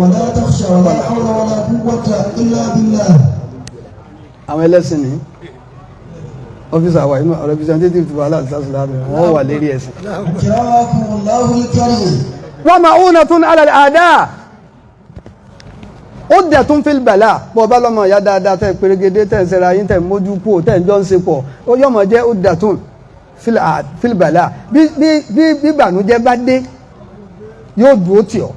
Àwọn ẹlẹ́sìn ní ọ́fíìsì àwa inú representative ti wà láti sásùlá rẹ̀ wọ́n wà lérí ẹ̀sìn. Wa ma'unatun ala al-a'da ó dẹ̀ tún fi bàlá bọ́ bá lọ́mọ ìyá dáadáa tẹ́ pèrègede tẹ́ ṣẹra yín tẹ́ mójú kú tẹ́ jọ ń ṣe pọ̀ ó yọmọ jẹ́ ó dẹ̀ tún fi bàlá bí ìbànújẹ́ bá dé yóò dúró tì ọ́.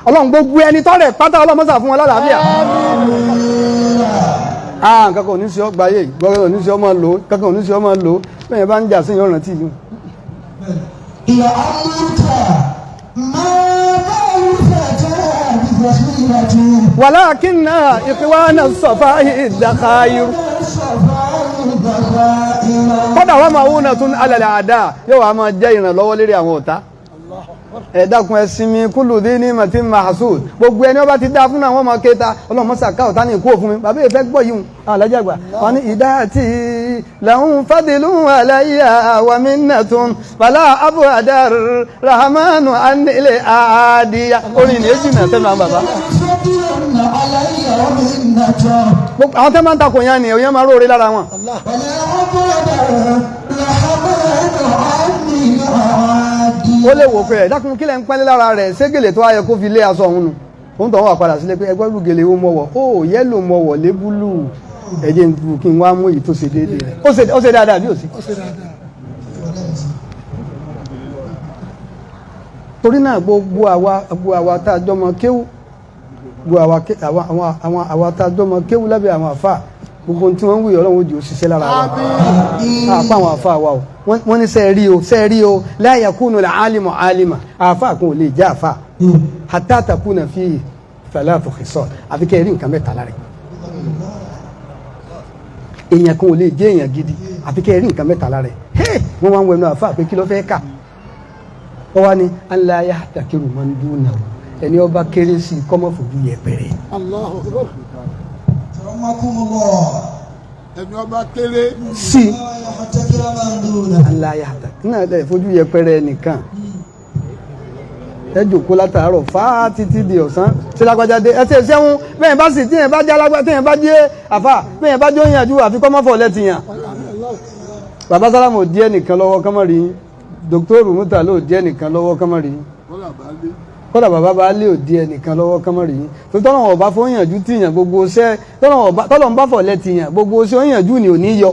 Ọlọ́run gbogbo ẹni tọ́rẹ̀ pátá ọlọ́mọ́sà fún wọn lálàáfíà. Nǹkan kan ò ní sí ọ gbáyé gbọ́dọ̀ ò ní sí ọ máa lò ó kankan ò ní sí ọ máa lò ó bẹ́ẹ̀ bá ń jà sí ìyọ̀ràn tì yín. Ìyá amúta máa bá olùfẹ́ walakinna ikhwana sọfáì ìdàkàyò. Kọ́dà wọ́n máa wúna tún alẹ́ àdá yóò wá máa jẹ́ ìrànlọ́wọ́ lérí àwọn ọ̀tá. Ẹ dákun ẹ sinmi kúlù dé ní màtí mahasud gbogbo ẹni ọba ti dá fún àwọn ọmọ kẹta ọlọ́mọ sàká ọ̀tá ní ìkú òfin mi bàbá ìfẹ́ gbọ́ yìí alájàgbà wọn ní ìdá àti làwọn fàdílù aláyà wà minnatun bàlá abu adar rahamanu anilẹ àdìyà orin ní èjì náà sẹ́nu àwọn bàbá. Àwọn tẹ́ máa ń takò yẹn ni òyìn máa róore lára wọn. Ó lè wò pé ẹ̀ dákun kílẹ̀ ń pẹ́lẹ́ lára rẹ̀ ségèlè tó ayẹ kó fi lé aṣọ òun nù òun tó wà padà sílé pé ẹgbẹ́ rúgèlè ó mọ̀wọ̀ ó yẹ́lò mọ̀wọ̀ lé búlù ẹ̀jẹ̀ ń bu kí n wá mú èyí tó ṣe déédéé rẹ̀ ó ṣe dáadáa bí ó sì. Torí náà gbogbo àwa tá a jọmọ kéwú gbogbo àwa tá a jọmọ kéwú lábẹ́ àwọn àfà gbogbo tí wọ́n ń wí Ọlọ́run ó jẹ́ òṣìṣẹ́ lára wa àpá àwọn àfà wa o wọ́n ní sẹ́ẹ̀rí o la yakunu al-alimu alima àfà kan ò lè jẹ́ àfà hatta takuna fihi thalathu khisal àfi kẹ́ rí nǹkan mẹ́ta lára èèyàn kan ò lè jẹ́ èèyàn gidi àfi kẹ́ rí nǹkan mẹ́ta lára ẹ̀ wọ́n wá ń wẹnu àfà pé kí ló fẹ́ kà wọ́n wá ní an la yahtakiru man dunahu ẹni ọba kéré sí i kọ́mọ́ fojú yẹpẹrẹ. Allahu Akbar. Ẹni ọba kéré sí aláyàtà náà lè fojú yẹpẹrẹ nìkan ẹ jòkó látàárọ̀ fáá títí di ọ̀sán ṣe lágbájá dé ẹ ti ṣẹ́hun bẹ́ẹ̀ bá sì tíyẹn bá jẹ́ alágbá tíyẹn bá jẹ́ àfà bẹ́ẹ̀ bá jẹ́ òyìnbó àfi kọ́mọ́fọ̀ lẹ́tìyàn. Bàbá sálámù díẹ̀ nìkan lọ́wọ́ kọ́mọ́ rí dòkítọ́rù múta ló díẹ̀ nìkan lọ́wọ́ kọ́mọ́ rí kódà bàbá bá lé òdi ẹnìkan lọ́wọ́ kánmọ́ rí yín tó tọ́lọ̀ ọba fún òyìnjú tìyàn gbogbo ṣẹ́ tọ́lọ̀ ń bá fọ̀ lẹ́tìyàn gbogbo ṣẹ́ òyìnjú ni ò ní yọ.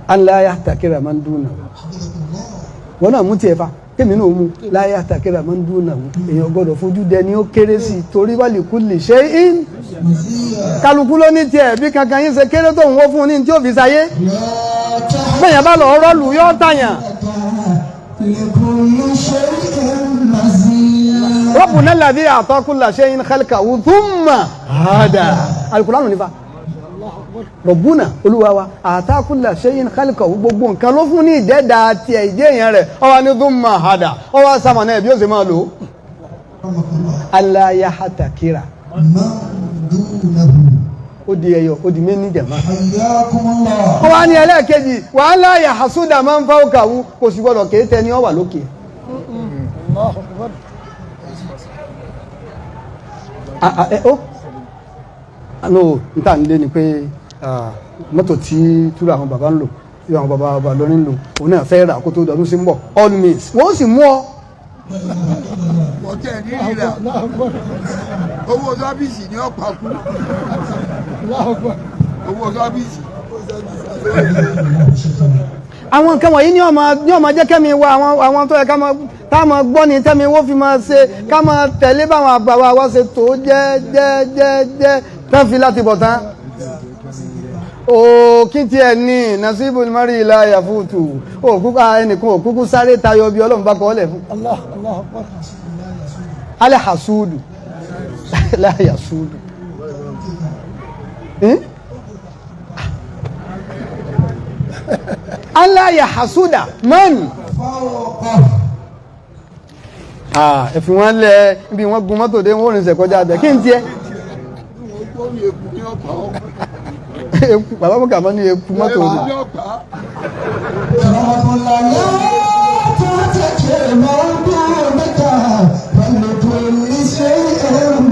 Aláya takira máa ń dún náà wọn náà mú tiẹ̀ fa kémi náà mú láyà takira máa ń dún náà èèyàn gbọ́dọ̀ fojú dẹni ó kéré sí i torí wà lè kú lè ṣe é kálukú ló ní tiẹ̀ bí kankan yín ṣe kéré tó ń wó fún un ní tí ó fi ṣayé bẹ́ẹ̀ yẹn bá lọ rọ́ọ̀lù yọ́ tàyàn. ربنا الذي أعطى كل شيء خلقه ثم هدى. Alukuraanu nífa rọ̀bùnà olúwa wa àtàkùlà ṣẹ́yìn kálíkọ̀ gbogbo nǹkan ló fún ní ìdẹ́dà tiẹ̀ ìjẹ́ èèyàn rẹ̀ ọwọ́ ní thumma hada ọwọ́ sàmọ̀nà ẹ̀ bí ó sì máa lò ó. Aláyàhátàkìrà من دونه ó di ẹyọ ó di méní jẹ̀má. حياكم الله ó wá ní ẹlẹ́ẹ̀kejì wàhálà yàhásúdà máa ń fáwọ́ kàwú kò sì gbọ́dọ̀ kéé tẹ ní ọ wà lókè. Ah, ah, eh, ó no n ta n lé ni pé mọ́tò tí túrò àwọn baba ń lò tí àwọn baba baba lórí ń lò òun náà fẹ́ rà kó tó dọdún sí ń bọ̀ all means wọ́n sì mú ọ. Ọ̀tẹ̀ ní ìrà. Owó sábìsì ni ọ̀pá kú. Owó sábìsì. Àwọn nǹkan wọ̀nyí ní ó máa jẹ́ kẹ́mi wa àwọn tó yẹ ká máa tá a máa gbọ́ ni tẹ́mi wọ́n fi máa ṣe ká máa tẹ̀lé báwọn àgbà wa wá ṣe tó jẹ́ jẹ́ jẹ́ jẹ́ tán fi láti bọ̀ tán. Òkí tiẹ̀ ní nasibul mari la yafutu òkúkú ẹnìkan òkúkú sáré tayọ bí Ọlọ́run bá kọ́ ọ́ lẹ̀ fún. Alẹ́ hasudu la yasudu. Eh? Ala ya hasuda man. فوقه Ah, ẹ fi wọ́n lẹ̀ ibi wọ́n gun mọ́tò dé wọ́n rìnsẹ̀ kọjá abẹ kí n tiẹ̀. Wọ́n ní eku ní ọ̀pá ọ́. Eku bàbá mọ̀kà mọ́ ní eku mọ́tò Eku ni. ní ọ̀pá. رب لا تعتكر موضوعك فلكل شيء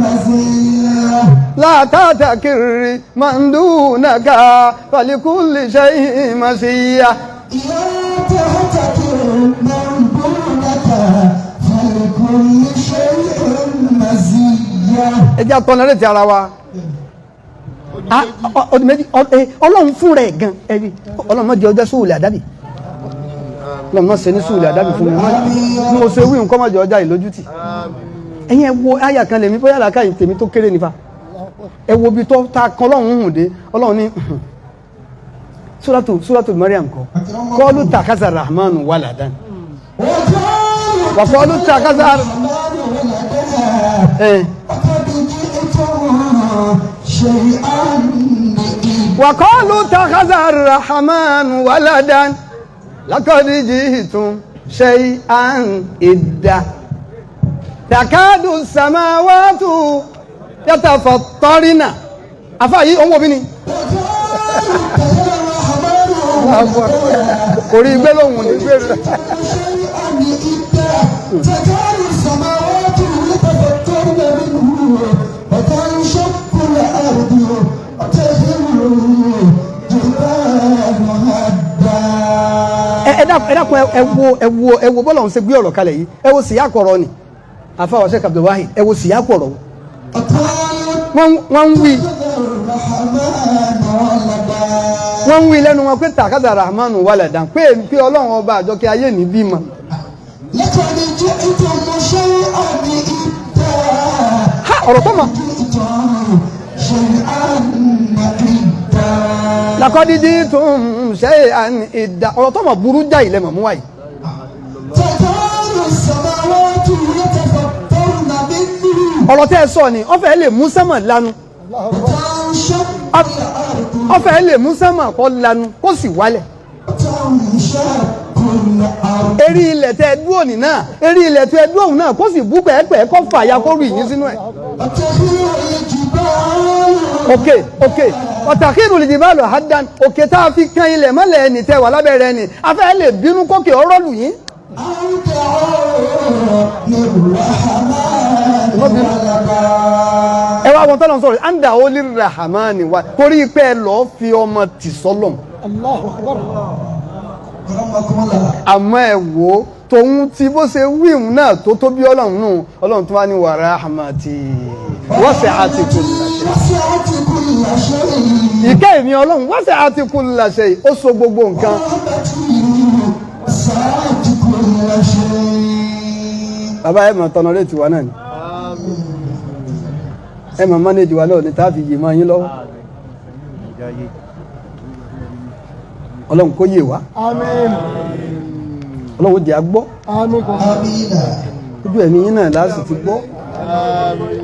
مزية La ta'takiri man dunaka falikulli shay'in masiya. لا تعتكر من دونك فلكل شيء مزية Ẹ jẹ́ àtọ́nà létí ara wa. Ah, ọdún méjì Ọlọ́run fún rẹ̀ gan ẹ̀rí Ọlọ́run má jẹ́ ọjọ́ sùúlẹ̀ àdábì. Ọlọ́run má ṣe ní sùúlẹ̀ àdábì fún mi. Bí mo ṣe wí nǹkan má jẹ́ ọjà ìlójútì. Ẹ̀yin ẹ wo àyà kan lèmi bóyá làákàyè tèmi tó kéré nífa. Ẹ wo ibi tó ta kan Ọlọ́run hùn dé Ọlọ́run ní Súrátù Súrátù Mariam kọ́. Kọ́lù tàkásà Rahmanu waladan. وقالوا وقالوا اتخذ الرحمن ولدا Eh. وقد جئتم شيئا إدا وقالوا اتخذ الرحمن ولدا لقد جئتم شيئا إدا تكاد السماوات يتفطرن àfáà yìí òun wò mí ni وقالوا اتخذ الرحمن ولدا kò rí gbé lóhùn ní gbé شيئا إدا تكاد السماوات يتفطرن منه وتنشق الأرض وتخر الجبال هدا ẹ dákun ẹ wo ẹ wo ẹ wo bọ́lá òun ṣe gbé ọ̀rọ̀ kalẹ̀ yìí ẹ wo síyá kọ̀rọ̀ ni àfáà wa Sheikh Abdul Wahid ẹ wo síyá kọ̀rọ̀ وقالوا wọ́n ń wí اتخذ الرحمن ولدا wọ́n ń wí lẹ́nu wọn pé tàkàtà Rahman waladan pé pé Ọlọ́run ọba àjọkẹ́ ayé ní bímọ. لقد جئتم شيئا إدا Ha ọ̀rọ̀ tó mọ̀. جئتم شيئا إدا lakọ́dídí tó ń ṣe ìdá ọ̀rọ̀ tó mọ̀ burú jáì lẹ́mọ̀ mú wáyé. تكاد السماوات يتفطرن منه ọ̀rọ̀ tẹ́ ẹ sọ ni ọ̀fẹ́ lè mú sánmà lanu وتنشق الأرض ọ̀fẹ́ lè mú sánmà kó lanu kó sì wálẹ̀. وتنشق الأرض eré ilẹ̀ tẹ́ ẹ dúró ní náà eré ilẹ̀ tẹ́ ẹ dúró òun náà kó sì bú pẹ́ẹ́pẹ́ẹ́ kó fàya kó rì yín sínú ẹ̀. وتخر الجبال òkè òkè ọ̀tàkìrù lè dìbò àlọ́ àdán òkè tá a fi kan ilẹ̀ mọ́lẹ̀ ẹni tẹ́ wà lábẹ́rẹ́ ẹni afẹ́ lè bínú kókè ọ̀rọ̀ lù yín. أو دعوا للرحمن ولدا ẹ wá wọn tọ́lọ̀ sọ̀rọ̀ anda oli rahamani wa torí pé ẹ lọ́ọ́ fi ọmọ tì sọ́lọ̀. رحمكم الله Àmọ́ ẹ wò ó tòun ti bó ṣe wíhun náà tó tó bí Ọlọ́run nù Ọlọ́run tó wá ní wa rahmati wasi'at kulla shay. وسعت كل شيء Ìkẹ́ ìmí Ọlọ́run wasi'at kulla shay ó so gbogbo nǹkan. ورحمتي وسعت كل شيء Bàbá ẹ mọ̀ tọ̀nà létí wa náà ni ẹ mọ̀ mánéjì wa náà ni tá a fi yè máa yín lọ́wọ́. Ọlọ́run kó yè wá. Ọlọ́run ó jẹ́ a gbọ́. آمين Ojú ẹ̀mí yín náà láti ti gbọ́.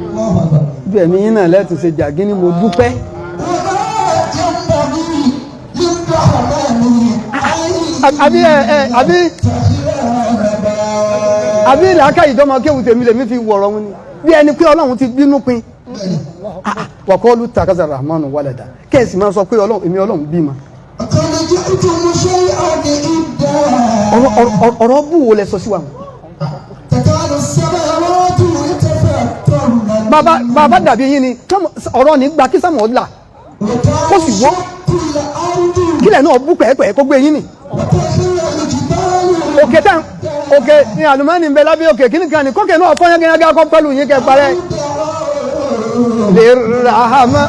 الله أكبر. Ibi ẹ̀mí yín náà lẹ́tùn ṣe jàgínní, mo dúpẹ́. Àbí ẹ ẹ àbí àbí ìlàkà ìjọmọ kéwù tèmi lèmi fi wọ̀rọ̀ wọn ni bí ẹni pé Ọlọ́run ti bínú pin. Wàkọ́ọ́lù takaza rahmanu walada, kẹ́ẹ̀sì máa sọ pé Ọlọ́run, èmi Ọlọ́run bímọ. Ọ̀rọ̀ bù wo lẹ sọ sí wa? Bàbá dàbí yín ni ọ̀rọ̀ ní gba kí sàmù ọ̀la kó sì wọ́ kílẹ̀ náà bú pẹ̀ẹ́pẹ̀ẹ́ kó gbé yín ni. Òkè tán òkè ní àlùmọ́ọ́nì ń bẹ lábẹ́ òkè kíní kan ní kókè náà fọ́ yángayángá kọ́ pẹ́lú yín kẹ́ parẹ́. Lè ra àmọ́.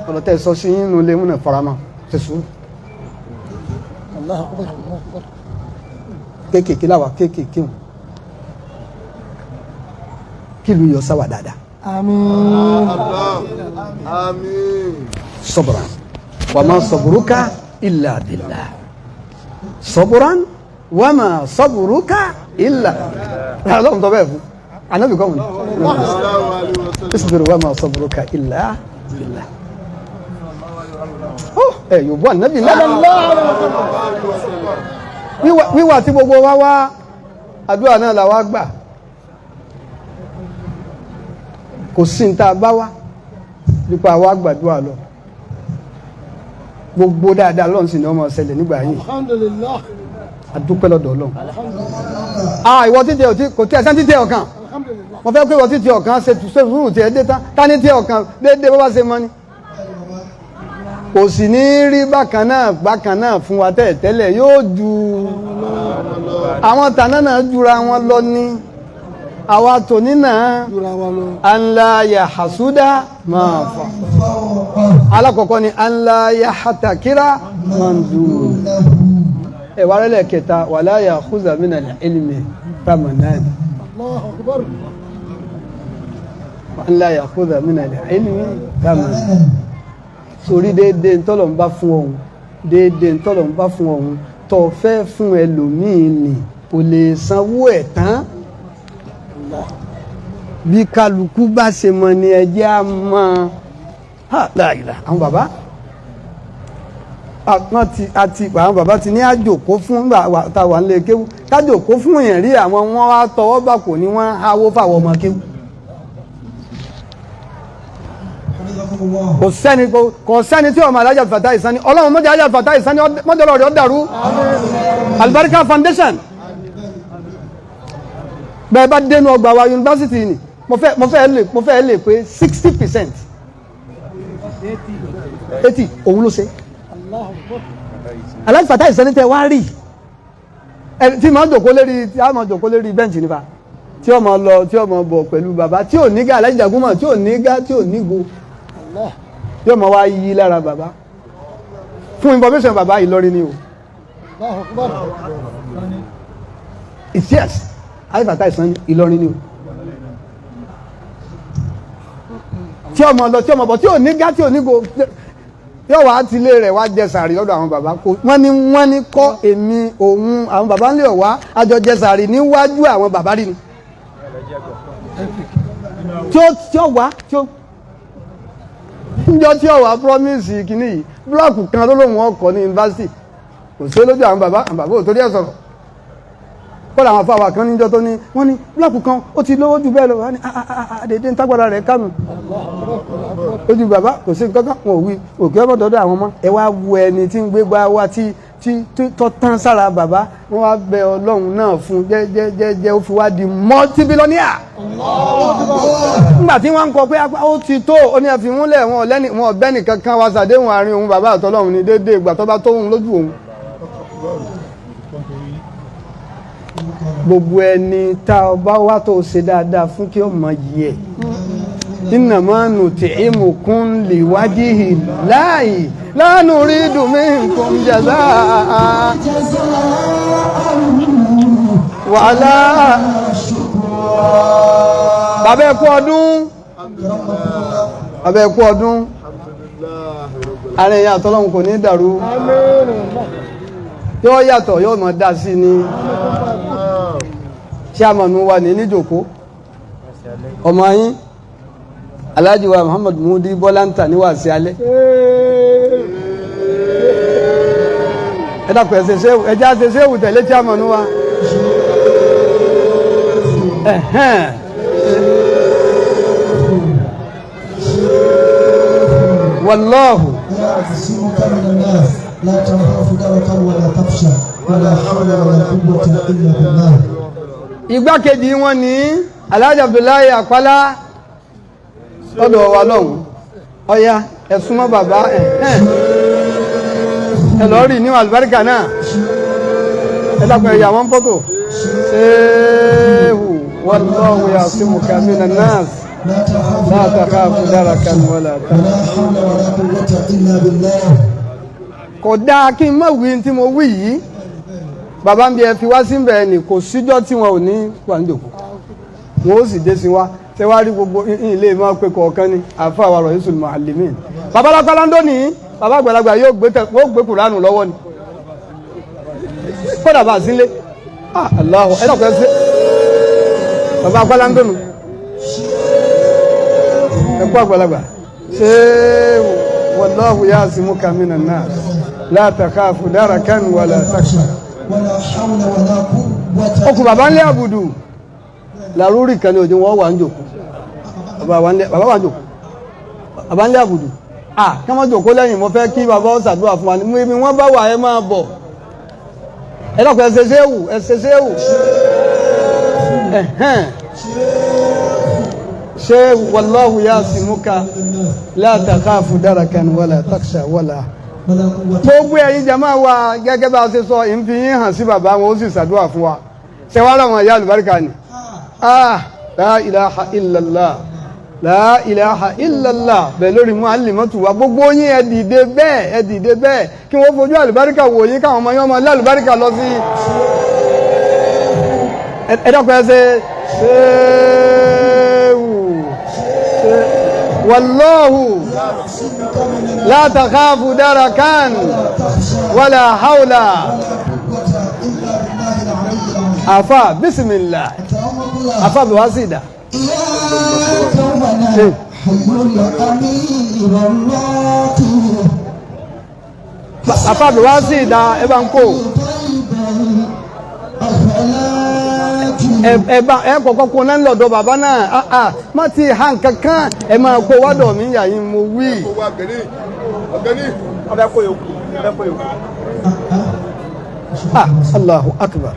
Ọ̀rọ̀ tẹ́ sọ sí yín nulẹ̀ múnà farama ṣe sùúrù. Kéékèèké láwa kéékèèké wọn. Kí ìlú yọ sáwà dáadáa. Àmín. Àmín. Sabran wa ma sabruka illa billah. Sabran wa ma sabruka illa. Ọlọ́run tó bẹ́ẹ̀ fún. Ànábì kọ́ wọn ni. Isbir wa ma sabruka illa billah. Ẹ yóò bọ́ ànábì lẹ́nu. Wíwà tí gbogbo wa wá àdúrà náà là wá gbà. Kò sí ní tá a bá wá nípa wa gbàdúrà lọ. Gbogbo dáadáa lọ́n sì ni ọmọ ṣẹlẹ̀ nígbà yìí. Alhamdulillah. A dúpẹ́ lọ́dọ̀ Ọlọ́run. Ìwọ títẹ ọtí kò tí ẹ sẹ́ni títẹ ọ̀kan. Mo fẹ́ pé ìwọ títẹ ọ̀kan ṣe sùúrù tí ẹ dé tán. Ká ní títẹ ọ̀kan déédéé bó bá ṣe mọ́ ni. Kò sì ní rí bákan náà bákan náà fún wa tẹ́lẹ̀ tẹ́lẹ̀, yóò ju àwọn tàná náà jura wọn lọ ní àwa tòní náà anla ya hasuda máa fà. Alákọ̀ọ́kọ́ ni anla ya hatakira mandu. Ẹ̀wà rẹ̀ kẹta wala ya khuza mina ilmi tamanan. Anla ya khuza mina ilmi tamanan. Sórí déédéé ntọ́lọ̀ ń bá fún ọ̀hún, déédéé ntọ́lọ̀ ń bá fún ọ̀hún, tó fẹ́ fún ẹlòmíì ni kò lè sanwó ẹ̀ tán. Bí kálukú bá ṣe mọ ni ẹjẹ́ á mọ. Àwọn bàbá àti àwọn bàbá ti ní àjòkó fún táwa ń lè kéwú, kájòkó fún èèyàn rí àwọn wọn wá tọwọ́ bà kò ní wọ́n háwó fáwọn ọmọ kéwú. Kò sẹ́ni tí ọmọ Alhaji Fatai Sani, Ọlọ́run mọ́jọ́ Alhaji Fatai Sani mọ́jọ́ lọ́rọ̀ dàrú. Albarka Foundation bẹ́ẹ̀ bá dénú ọgbà wa yunifásitì ni mo fẹ́ lè pé 60% 80 òun ló ṣe. Alhaji Fatai Sani tẹ wá rí tí máa jòkó lérí tí a máa jòkó lérí bẹ́ǹchì nípa tí ó máa lọ tí ó máa bọ̀ pẹ̀lú bàbá tí ò ní gá Alhaji Jagunmọ̀ tí ò ní gá tí ò ní go yóò máa wá yí lára bàbá. Fún information bàbá Ìlọrin ni o. It's yes. Alhaji Fatai Sani Ìlọrin ni o. Tí ọmọ lọ tí ọmọ bọ̀ tí ò ní gá tí ò ní go yóò wá tilé rẹ̀ wá jẹ sàárì lọ́dọ̀ àwọn bàbá kò wọ́n ní kọ́ èmi òun àwọn bàbá ńlẹ̀ ọ̀wá àjọ jẹ sàárì níwájú àwọn bàbá rí ni. Tí ó wá tí ó njọ́ tí ó wá promise kìíní yìí búlọ́ọ̀kù kan ló lóun ọkọ̀ ní yunifásitì kò sí lójú àwọn bàbá ò torí ẹ̀ sọ̀rọ̀. Kọ́lá àwọn afáwà kan níjọ́ tó ní wọ́n ní búlọ́ọ̀kù kan ó ti lówó jù bẹ́ẹ̀ lọ wọ́n ní àdèdè ń tágbára rẹ̀ kánú. Ojú bàbá kò sí nǹkan kan wọn ò wí òkè ọmọ dọ́dọ̀ àwọn ọmọ ẹ wá wo ẹni tí ń gbé gbá wá tí tọ́ tán sára bàbá wọn wá bẹ Ọlọ́run náà fún jẹ́jẹ́jẹ́ ó fi wá di mọ́tíbílọ́níà. Nígbà tí wọ́n ń kọ pé ó ti tó ó ní ẹ̀fín múlẹ̀ wọn ọ̀bẹ́nì kankan wá sàdéhùn àárín òun bàbá àtọ́lọ́run ní déédéé ìgbà tó bá tóun lójú òun. Gbogbo ẹni tá a bá wá tó ṣe dáadáa fún kí ó mọ yìí ẹ. Innama nut'imukum liwajhi llahi la nuridu minkum jazaa wala shukura. Bàbá ẹ kú ọdún, bàbá ẹ kú ọdún, àárín ẹ̀yin àtọ́lọ́hun kò ní dàrú, yóò yàtọ̀ yóò mọ̀ dá sí ni. Chairman wa ní níjòkó Ọmọ yín Alhaji wa Muhammad Mudi Bọ́láńtà ní wàásí alẹ́. Ẹ dákun ẹ ṣe ṣéwù, ẹ já ṣe ṣéwù tẹ̀lé chairman wa. Ẹ̀hẹ́n. Wallahu. يعصمك من الناس لا تخاف دركا ولا تخشى ولا حول ولا قوة إلا بالله. Igbákejì wọn ní Alhaji Abdullahi Àpálá lọ́dọ̀ wa lọ́hùn. Ọya ẹ súnmọ́ bàbá ẹ̀hẹ́n. Ẹ lọ rí níwọ̀n àlùbáríkà náà. Ẹ dákun ẹ̀yà wọn fọ́tò. Ṣéhù wallahu ya'simuka minan nas. لا تخاف لا تخاف دركا ولا تخشى. ولا حول ولا قوة إلا بالله. Kò dáa kí n má wí tí mo wí yìí. Bàbá ń bí ẹ fi wá síbẹ̀ ni kò síjọ́ tí wọn ò ní wà ní jòkó. Wọn ó sì dé sí wa. Ṣé wàá rí gbogbo ilé máa pe kọ̀ọ̀kan ni àfa wa Raisul Muallimin. Bàbá Lápálándó ní bàbá àgbàlagbà yóò gbé Kùránù lọ́wọ́ ni. Kódà bá a sílé. Ah Allahu ẹ dàpọ̀ ẹ sí. Bàbá Lápálándó nù. Ẹ kú àgbàlagbà. Ṣé wallahu ya'simuka minan nas. La takhafu darakan wala takhsha. ولا حول ولا قوة. Okùn bàbá ńlẹ̀ àbùdù làrúurì kan ní òjò wọn wà ń jòkó. Bàbá wà ń jòkó. Bàbá ńlẹ̀ àbùdù. À kí wọ́n jòkó lẹ́yìn mo fẹ́ kí bàbá ó ṣàdúrà fún wa ní ibi wọ́n bá wà ẹ máa bọ̀. Ẹ dákun ẹ ṣe ṣéwù ẹ ṣe ṣéwù. Ẹ̀hẹ́n. Ṣé wallahu ya'simuka la takhafu darakan wala takhsha wala. Gbogbo ẹ̀yin jama wa gẹ́gẹ́ bá a ṣe sọ ìfi yín hàn sí bàbá wọn ó sì ṣàdúrà fún wa. Ṣé wàá rà wọn ìyá àlùbáríkà ni? Ah, la ilaha illallah, la ilaha illallah. Bẹ́ẹ̀ lórí muallimatu wa gbogbo yín ẹ dìde bẹ́ẹ̀ ẹ dìde bẹ́ẹ̀ kí wọ́n fojú àlùbáríkà wò yín káwọn ọmọ yín ọmọ lálùbáríkà lọ sí. Ẹ dákun ẹ ṣe ṣéwù wallahu la takhafu darakan wala hawla. Afa bismillah. Afa biwasida. Afa biwasida ẹ bá ń kó. Ẹ bá ẹ kọ́kọ́ kó náà lọ́dọ̀ bàbá náà. Ah má ti hàn kankan ẹ máa kó wádọ̀ mi yà yín mo wí. Ah Allahu akbar.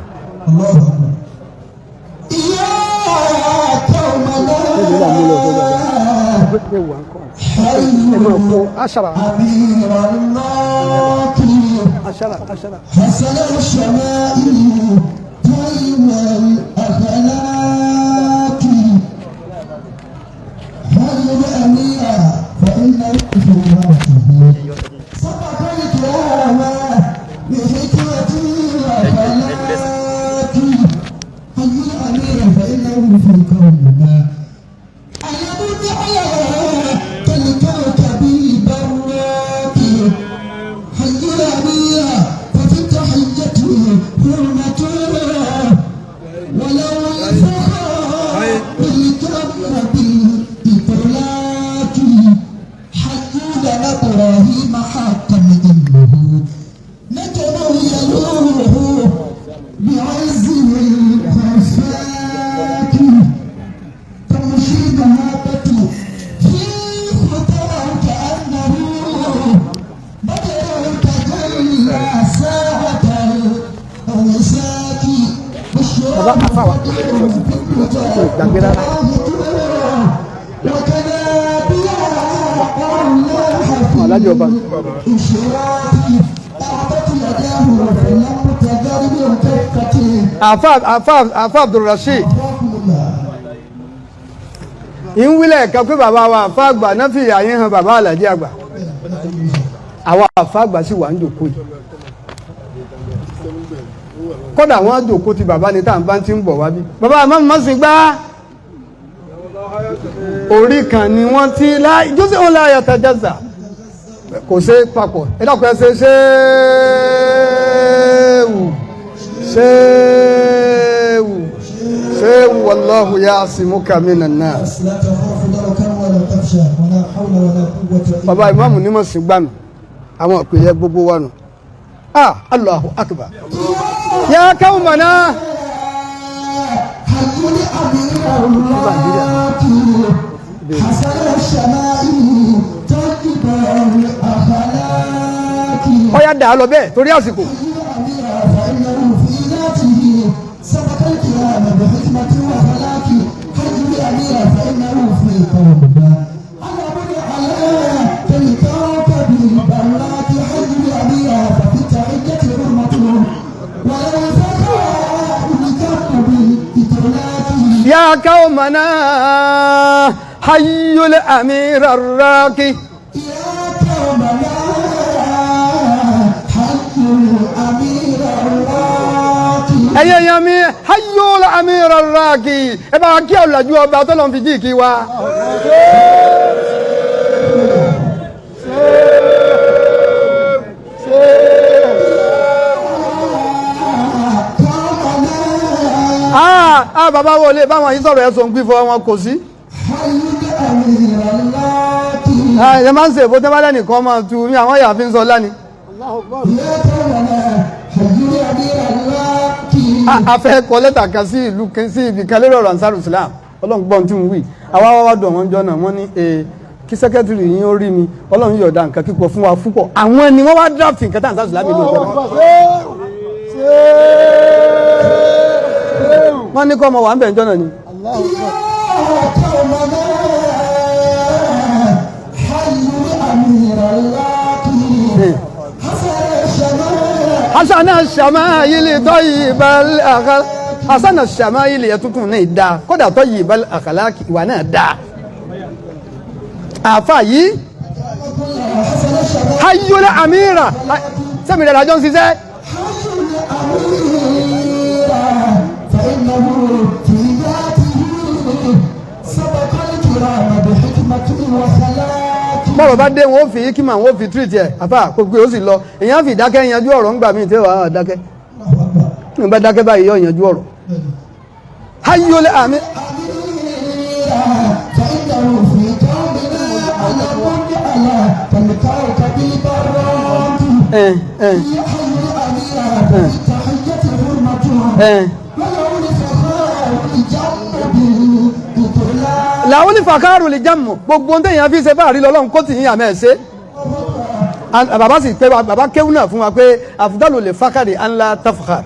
Ashara. Ashara, ashara. حسن الشمائل طيب الأخلاق هل الأمير فإن سبق الكرام بحكمة وأخلاق حي الأمير فإنه في كوننا أيضا كالكوكب البراق حي الأمير ففي تحيته حرمة ولو الفخر بالكرم بالإطلاق حي لنا إبراهيم حقا إنه نجم يلوه بعزه الخفاق تمشي ذهبته في خطاه كأنه بدر تجلى ساعة الوساك Bàbá afa wa. Gbàgbé rárá. وكذا بها الله Alájọ ọba. إشراكي أعطت يداه فلم تذر بكفته Afa afa afa Abdulrasheed. رحم الله Ń wílẹ̀ kan pé bàbá wa àfa àgbà náà fi àyè hàn bàbá Àlàjí àgbà. Àwa àfa àgbà sì wà ń jòkó yìí. Kódà wọ́n jòkó ti bàbá ni tá à ń bá ti ń bọ̀ wá bí. Bàbá àmọ́ mi má sì gbá. Orí kan ni wọ́n ti láì Joseph ó láyà tajaza. Kò ṣe é papọ̀. Ẹ dákun ẹ ṣe ṣéwù ṣéwù Ṣé wallahu ya'simuka minan nas. لا تخاف دركا ولا تخشى ولا حول ولا قوة إلا Bàbá ìmáàmù ní mọ̀ sí gbànú àwọn ìpìlẹ̀ gbogbo wa nù. Ah, Allahu akbar. Ya qaumana. حي الأمير الراقي حسن الشمائل طيب الأخلاق. Ọ̀yá dà á lọ bẹ́ẹ̀ torí àsìkò. حي الأمير فإنه في ذاته سبق الكرام بحكمة وخلاق. حي الأمير فإنه في قومنا على من على كالكوكب البراك. حي الأمير ففي التحية حرمته ولو فخاء لكرب الإطلاق. Ya qaumana hayyul amir arraqi. يا قومنا حي الأمير الراقي. Ẹyẹ yan mi hayyul amir arraqi. Ẹ bá wa kí ọ̀làjú ọba tó lọ́n fi jí kí wa. قومنا Ah, ah, bàbá wo lè báwọn yìí sọ̀rọ̀ ẹ̀sùn gbífọ́ wọn kò sí. حي الأمير الراقي. Ah, ẹ máa ń ṣe èbó tẹ́bálẹ̀ nìkan máa tu ní àwọn yàá fi ń sọ lánìí. يا قومنا حي الأمير الراقي. A fẹ́ kọ lẹ́tà kan sí ìlú kan sí ibì kan lórí ọ̀rọ̀ Ansarul Islam. Ọlọ́run gbọ́n tí ń wí. Àwa wá wá dùn wọ́n jọ náà wọ́n ní kí sẹ́kẹ́tìrì yín ó rí mi, Ọlọ́run yọ̀ọ̀da nǹkan kíkọ fún wa púpọ̀. Àwọn ni wọ́n wá draft nǹkan tá Ansarul Islam lò gbọ́dọ̀. Wọ́n ní kọ́ ọmọ wà ń bẹ̀ ń jọ́nà ni. يا قومنا حي الأمير الراقي حسن الشمال. Hasana Shamayili tayyibal akhlaq. Hasana Shamayili yẹn tuntun náà dáa, kódà tayyibal akhlaq ìwà náà dáa. Àfa yìí حسن الشمال. hayyul amira sẹ́mi rẹ̀ lájọ́ ń ṣiṣẹ́. حي الأمير فإنه في ذاته سبق الكرام بحكمة وخلاق. Bọ́rọ̀ bá dé wọn ó fi hikima wọn ó fi tírìtì ẹ̀ àfa gbogbo ó sì lọ, èèyàn fi ìdákẹ́ yanjú ọ̀rọ̀ ńgbà míì tí wàá dákẹ́ tí wọ́n bá dákẹ́ báyìí yóò yanjú ọ̀rọ̀. Hayyul amir. أميرا فإنه في قومنا علم على كالكوكب البراق. Ẹ̀ ẹ̀ حي الأمير ففي التحية حرمته ẹ̀. وله الفخار الجم بالإطلاق. Làwọn onífàkàrù lè jàmù gbogbo ohun téèyàn fi ṣe fáàrí lọ́lọ́run kó tì yín àmẹ́ ẹ̀ ṣe. Bàbá sì pé bàbá kéwù náà fún wa pé àfùdálò lè fákàrí anla tafkhar.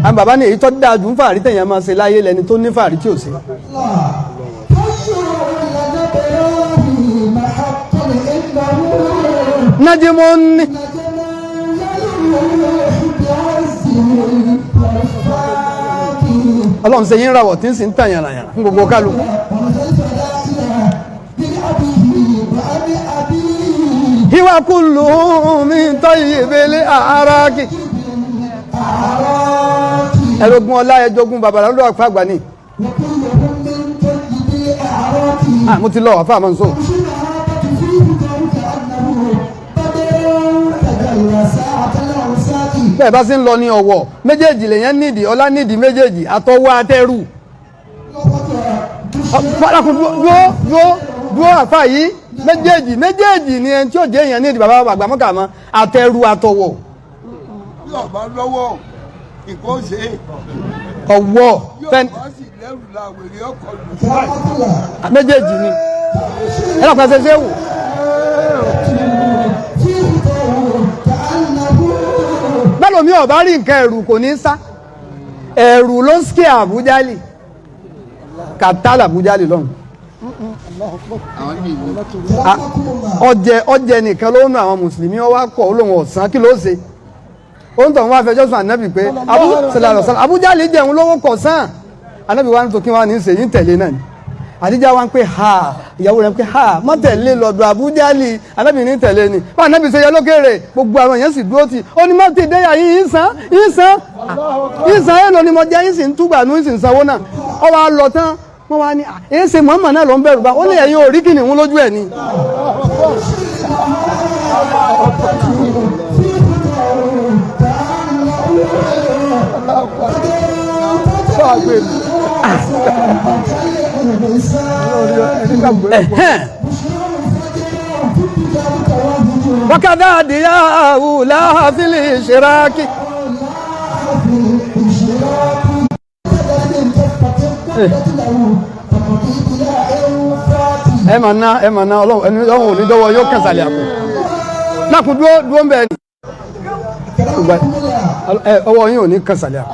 Àwọn bàbá ní èyí tó dáa jù ń fàárí téèyàn máa ṣe láyé lẹni tó ní fàárí tí ò ṣe. حي لنا إبراهيم حقا إنه Nájímọ́ ní نجما يلوح بعزه والفاق. Ọlọ́run ṣe yín rawọ̀ tí ń sì ń tàn yàrá-yàrá fún gbogbo kálukú. وخلف لا من أبيه وأبي أبيه. Hiwa kullu min tayyibil araki. أعراك. Ẹ̀rọ̀gùn ọlá ẹjọ́gún bàbá lọ́dọ̀ àfà àgbà ni. وكلهم من طيب الأعراك. Ah, mo ti lọ àfà àmọ́ nsọ. شهادة فيه كأنه بدر تجلى ساعة العساة. Bẹ́ẹ̀ bá sì ń lọ ní ọ̀wọ̀ méjèèjì lèyàn nídìí ọlá nídìí méjèèjì àtọwọ́ àtẹrù. Fọlákun dúró dúró dúró àfà yìí méjèèjì méjèèjì ni ẹni tí ó jẹ́ èèyàn nídìí bàbá àgbà mọ́kà mọ́ àtẹrù àtọwọ̀. Bí ọba lọ́wọ́ nǹkan ó ṣe é. Ọ̀wọ̀ Bí fẹ́ni ọba sì lẹ́rù la wèrè ọkọ̀ lù. méjèèjì ni. Ẹ lọ́kàn ṣe ṣé wò. Bẹ́ẹ̀ mi ò bá rí nǹkan ẹ̀rù kò ní sá. Ẹ̀rù ló ń ski Àbújálì. Kàtá làbújálì lọ́hùn. Ọjẹ ọjẹ nìkan ló ń nu àwọn mùsùlùmí ọwọ́ akọ olóhùn ọ̀sán kí ló ṣe? Ó ń tọ̀ wọ́n afẹjọ́ sùn ànábì pé Abu sàlàlọ́ sàlà Àbújálì jẹun lówó kọ̀ sàn. Ànábì wa ń tó kí wọ́n á ní í ṣe yín tẹ̀lé náà ni. Àdíjà wa ń pè ha ìyàwó rẹ̀ ń pè ha má tẹ̀lé lọ́dọ̀ Àbújálì, ànábì ní tẹ̀lé ni. Bá ànábì ṣe yẹ lókèrè gbogbo àwọn èèyàn sì dúró tì ó ní má ti déyà yín yín san yín san yín san èèlò ni mo jẹ́ yín sì ń túgbà nú yín sì ń sanwó náà. Ó wá lọ tán wọ́n wá ní èyí ṣe Muhammad náà ló ń bẹ̀rù bá ó lè ẹ̀yin orí kìnìún lójú ẹ̀ ni. Ẹ̀hẹ́n. Wákàtí àdìyàwó láàfin ìṣiráàkì. Ẹ máa ná, ẹ máa ná. Ọlọ́run ẹni ọlọ́run ò ní dọ́wọ́ yóò kàn sàlẹ̀ àpò. Lákùn, dúró, dúró ń bẹ̀ ni. Ẹ ọwọ́ yín ò ní kàn sàlẹ̀ àpò.